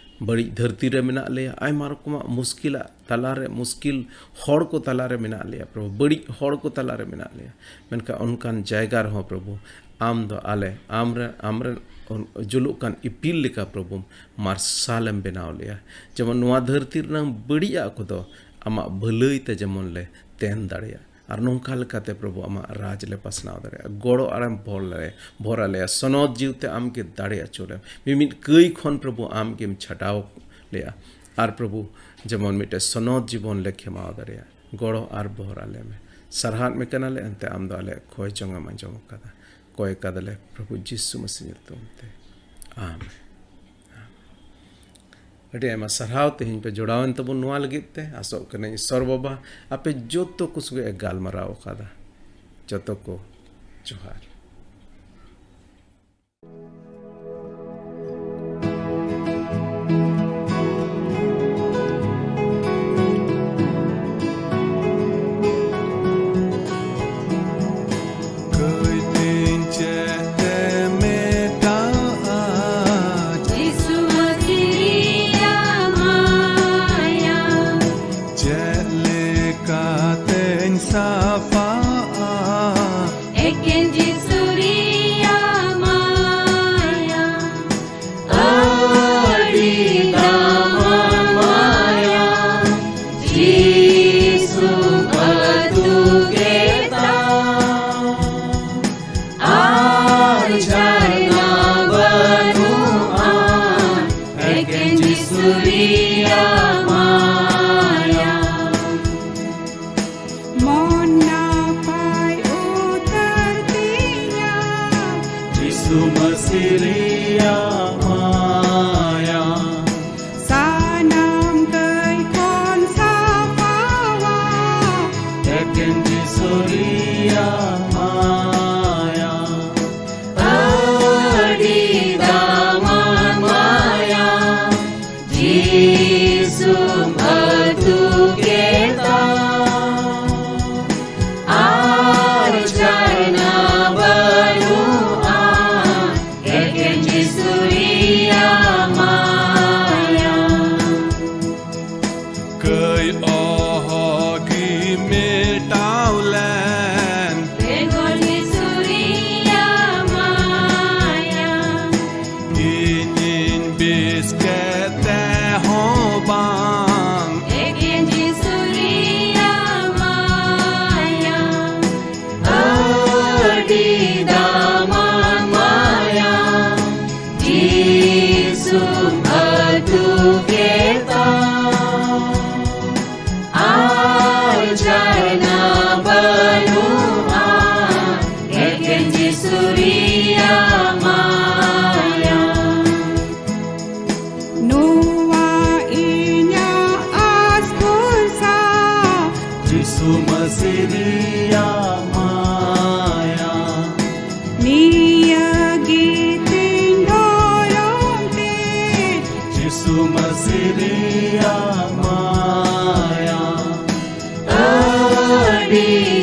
ᱵᱟᱹᱲᱤᱡ ᱫᱷᱟᱹᱨᱛᱤ ᱨᱮ ᱢᱮᱱᱟᱜ ᱞᱮᱭᱟ, ᱟᱭᱢᱟ ᱨᱚᱠᱚᱢᱟᱜ ᱢᱩᱥᱠᱤᱞᱟᱜ ᱛᱟᱞᱟᱨᱮ, ᱢᱩᱥᱠᱤᱞ ᱦᱚᱲ ᱠᱚ ᱛᱟᱞᱟᱨᱮ ᱢᱮᱱᱟᱜ ᱞᱮᱭᱟ, ᱯᱨᱚᱵᱷᱩ, ᱵᱟᱹᱲᱤᱡ ᱦᱚᱲ ᱠᱚ ᱛᱟᱞᱟᱨᱮ ᱢᱮᱱᱟᱜ ᱞᱮᱭᱟ᱾ ᱢᱮᱱᱠᱷᱟᱱ ᱚᱱᱠᱟᱱ ᱡᱟᱭᱜᱟ ᱨᱮᱦᱚᱸ, ᱯᱨᱚᱵᱷᱩ, ᱟᱢ ᱫᱚ ᱟᱞᱮ, ᱟᱢ ᱨᱮᱱ, ᱟᱢ ᱨᱮᱱ ᱡᱩᱞᱩᱜ ᱠᱟᱱ ᱤᱯᱤᱞ ᱞᱮᱠᱟ, ᱯᱨᱚᱵᱷᱩ, ᱢᱟᱨᱥᱟᱞᱮᱢ ᱵᱮᱱᱟᱣ ᱞᱮᱭᱟ᱾ ᱡᱮᱢᱚᱱ ᱱᱚᱣᱟ ᱫᱷᱟᱹᱨᱛᱤ ᱨᱮᱱᱟᱝ ᱵᱟᱹᱲᱤᱡᱟᱜ ᱠᱚᱫᱚ ᱟᱢᱟᱜ ᱵᱷᱟᱹᱞᱟᱹᱭ ᱛᱮ ᱡᱮᱢᱚᱱ ᱞᱮ ᱛᱮᱱ ᱫᱟᱲᱮᱭᱟᱜ, ᱟᱨ ᱱᱚᱝᱠᱟ ᱞᱮᱠᱟᱛᱮ, ᱯᱨᱚᱵᱷᱩ, ᱟᱢᱟᱜ ᱨᱟᱡᱽ ᱞᱮ ᱯᱟᱥᱱᱟᱣ ᱫᱟᱲᱮᱭᱟᱜᱼᱟ᱾ ᱜᱚᱲᱚ ᱟᱲᱮᱢ ᱵᱷᱚᱨ ᱞᱮ, ᱵᱷᱚᱨ ᱟᱞᱮᱭᱟ᱾ ᱥᱚᱱᱚᱛ ᱡᱤᱣᱤᱛᱮ ᱟᱢ ᱜᱮ ᱫᱟᱲᱮ ᱟᱹᱪᱩᱨᱮᱢ᱾ ᱢᱤᱢᱤᱫ ᱠᱟᱹᱭ ᱠᱷᱚᱱ, ᱯᱨᱚᱵᱷᱩ, ᱟᱢ ᱜᱮᱢ ᱪᱷᱟᱰᱟᱣ ᱞᱮᱭᱟ᱾ ᱟᱨ, ᱯᱨᱚᱵᱷᱩ, ᱡᱮᱢᱚᱱ ᱢᱤᱫᱴᱮᱱ ᱥᱚᱱᱚᱛ ᱡᱤᱵᱚᱱ ᱞᱮ ᱠᱷᱮᱢᱟᱣ ᱫᱟᱲᱮᱭᱟᱜ, ᱜᱚᱲᱚ ᱟᱨ ᱵᱷᱚᱨ ᱟᱞᱮ ᱢᱮ᱾ ᱥᱟᱨᱦᱟᱣ ᱢᱮ ᱠᱟᱱᱟᱞᱮ, ᱮᱱᱛᱮ ᱟᱢ ᱫᱚ ᱟᱞᱮ ᱠᱷᱚᱭ ᱪᱚᱝ ᱮᱢ ᱟᱸᱡᱚᱢ ᱟᱠᱟᱫᱟ᱾ ᱠᱚᱭ ᱠᱟᱫᱟᱞᱮ, ᱯᱨᱚᱵᱷᱩ ᱡᱤᱥᱩ ᱢᱟᱥᱤ ᱧᱩᱛᱩᱢ ᱛᱮ᱾ ᱟᱢᱮᱱ᱾ ᱟᱹᱰᱤ ᱟᱭᱢᱟ ᱥᱟᱨᱦᱟᱣ᱾ ᱛᱮᱦᱮᱧ ᱯᱮ ᱡᱚᱲᱟᱣᱮᱱ ᱛᱟᱵᱚᱱ ᱱᱚᱣᱟ ᱞᱟᱹᱜᱤᱫ ᱛᱮ᱾ ᱟᱥᱚᱜ ᱠᱟᱹᱱᱟᱹᱧ ᱤᱥᱚᱨ ᱵᱟᱵᱟ ᱟᱯᱮ ᱡᱚᱛᱚ ᱠᱚ ᱥᱚᱸᱜᱮ ᱮ ᱜᱟᱞᱢᱟᱨᱟᱣ ᱟᱠᱟᱫᱟ᱾ ᱡᱚᱛᱚ ᱠᱚ ᱡᱚᱦᱟᱨ᱾ ᱠᱟᱹᱭ ᱛᱤᱧ ᱪᱮᱫ ᱛᱮ ᱢᱮᱴᱟᱜᱼᱟ? ᱡᱤᱥᱩ ᱢᱟᱹᱥᱤ ᱨᱮᱭᱟᱜ ᱢᱟᱭᱟ᱾ ᱪᱮᱫ ᱞᱮᱠᱟᱛᱮᱧ ᱥᱟᱯᱷᱟᱜᱼᱟ? ᱮᱠᱮᱱ ᱡᱤᱥᱩ ᱨᱮᱭᱟᱜ ᱢᱟᱭᱟ᱾ ᱟᱹᱰᱤ ᱫᱟᱢᱟᱱ ᱢᱟᱭᱟ, ᱡᱤᱥᱩ ᱟᱹᱛᱩ ᱠᱮᱫᱟ᱾ ᱟᱨ ᱡᱷᱟᱨᱱᱟ ᱵᱟᱹᱱᱩᱜᱼᱟ, ᱮᱠᱮᱱ ᱡᱤᱥᱩ ᱨᱮᱭᱟᱜ ᱢᱟᱭᱟ᱾ ᱢᱚᱱ ᱱᱟᱯᱟᱭ ᱩᱛᱟᱹᱨ ᱛᱤᱧᱟ᱾ ᱡᱤᱥᱩ ᱢᱟᱹᱥᱤ ᱨᱮᱭᱟᱜ ᱢᱟᱭᱟ᱾ ᱥᱟᱱᱟᱢ ᱠᱟᱹᱭ ᱠᱷᱚᱱ ᱥᱟᱯᱷᱟᱣᱟ᱾ ᱮᱠᱮᱱ ᱡᱤᱥᱩ ᱨᱮᱭᱟᱜ ᱢᱟᱭᱟ᱾ ᱟᱹᱰᱤ ᱫᱟᱢᱟᱱ ᱢᱟᱭᱟ᱾ ᱡᱤᱥᱩ ᱥᱩᱢᱟᱹᱥᱤᱨᱤᱭᱟ ᱢᱟᱭᱟ ᱟᱹᱰᱤ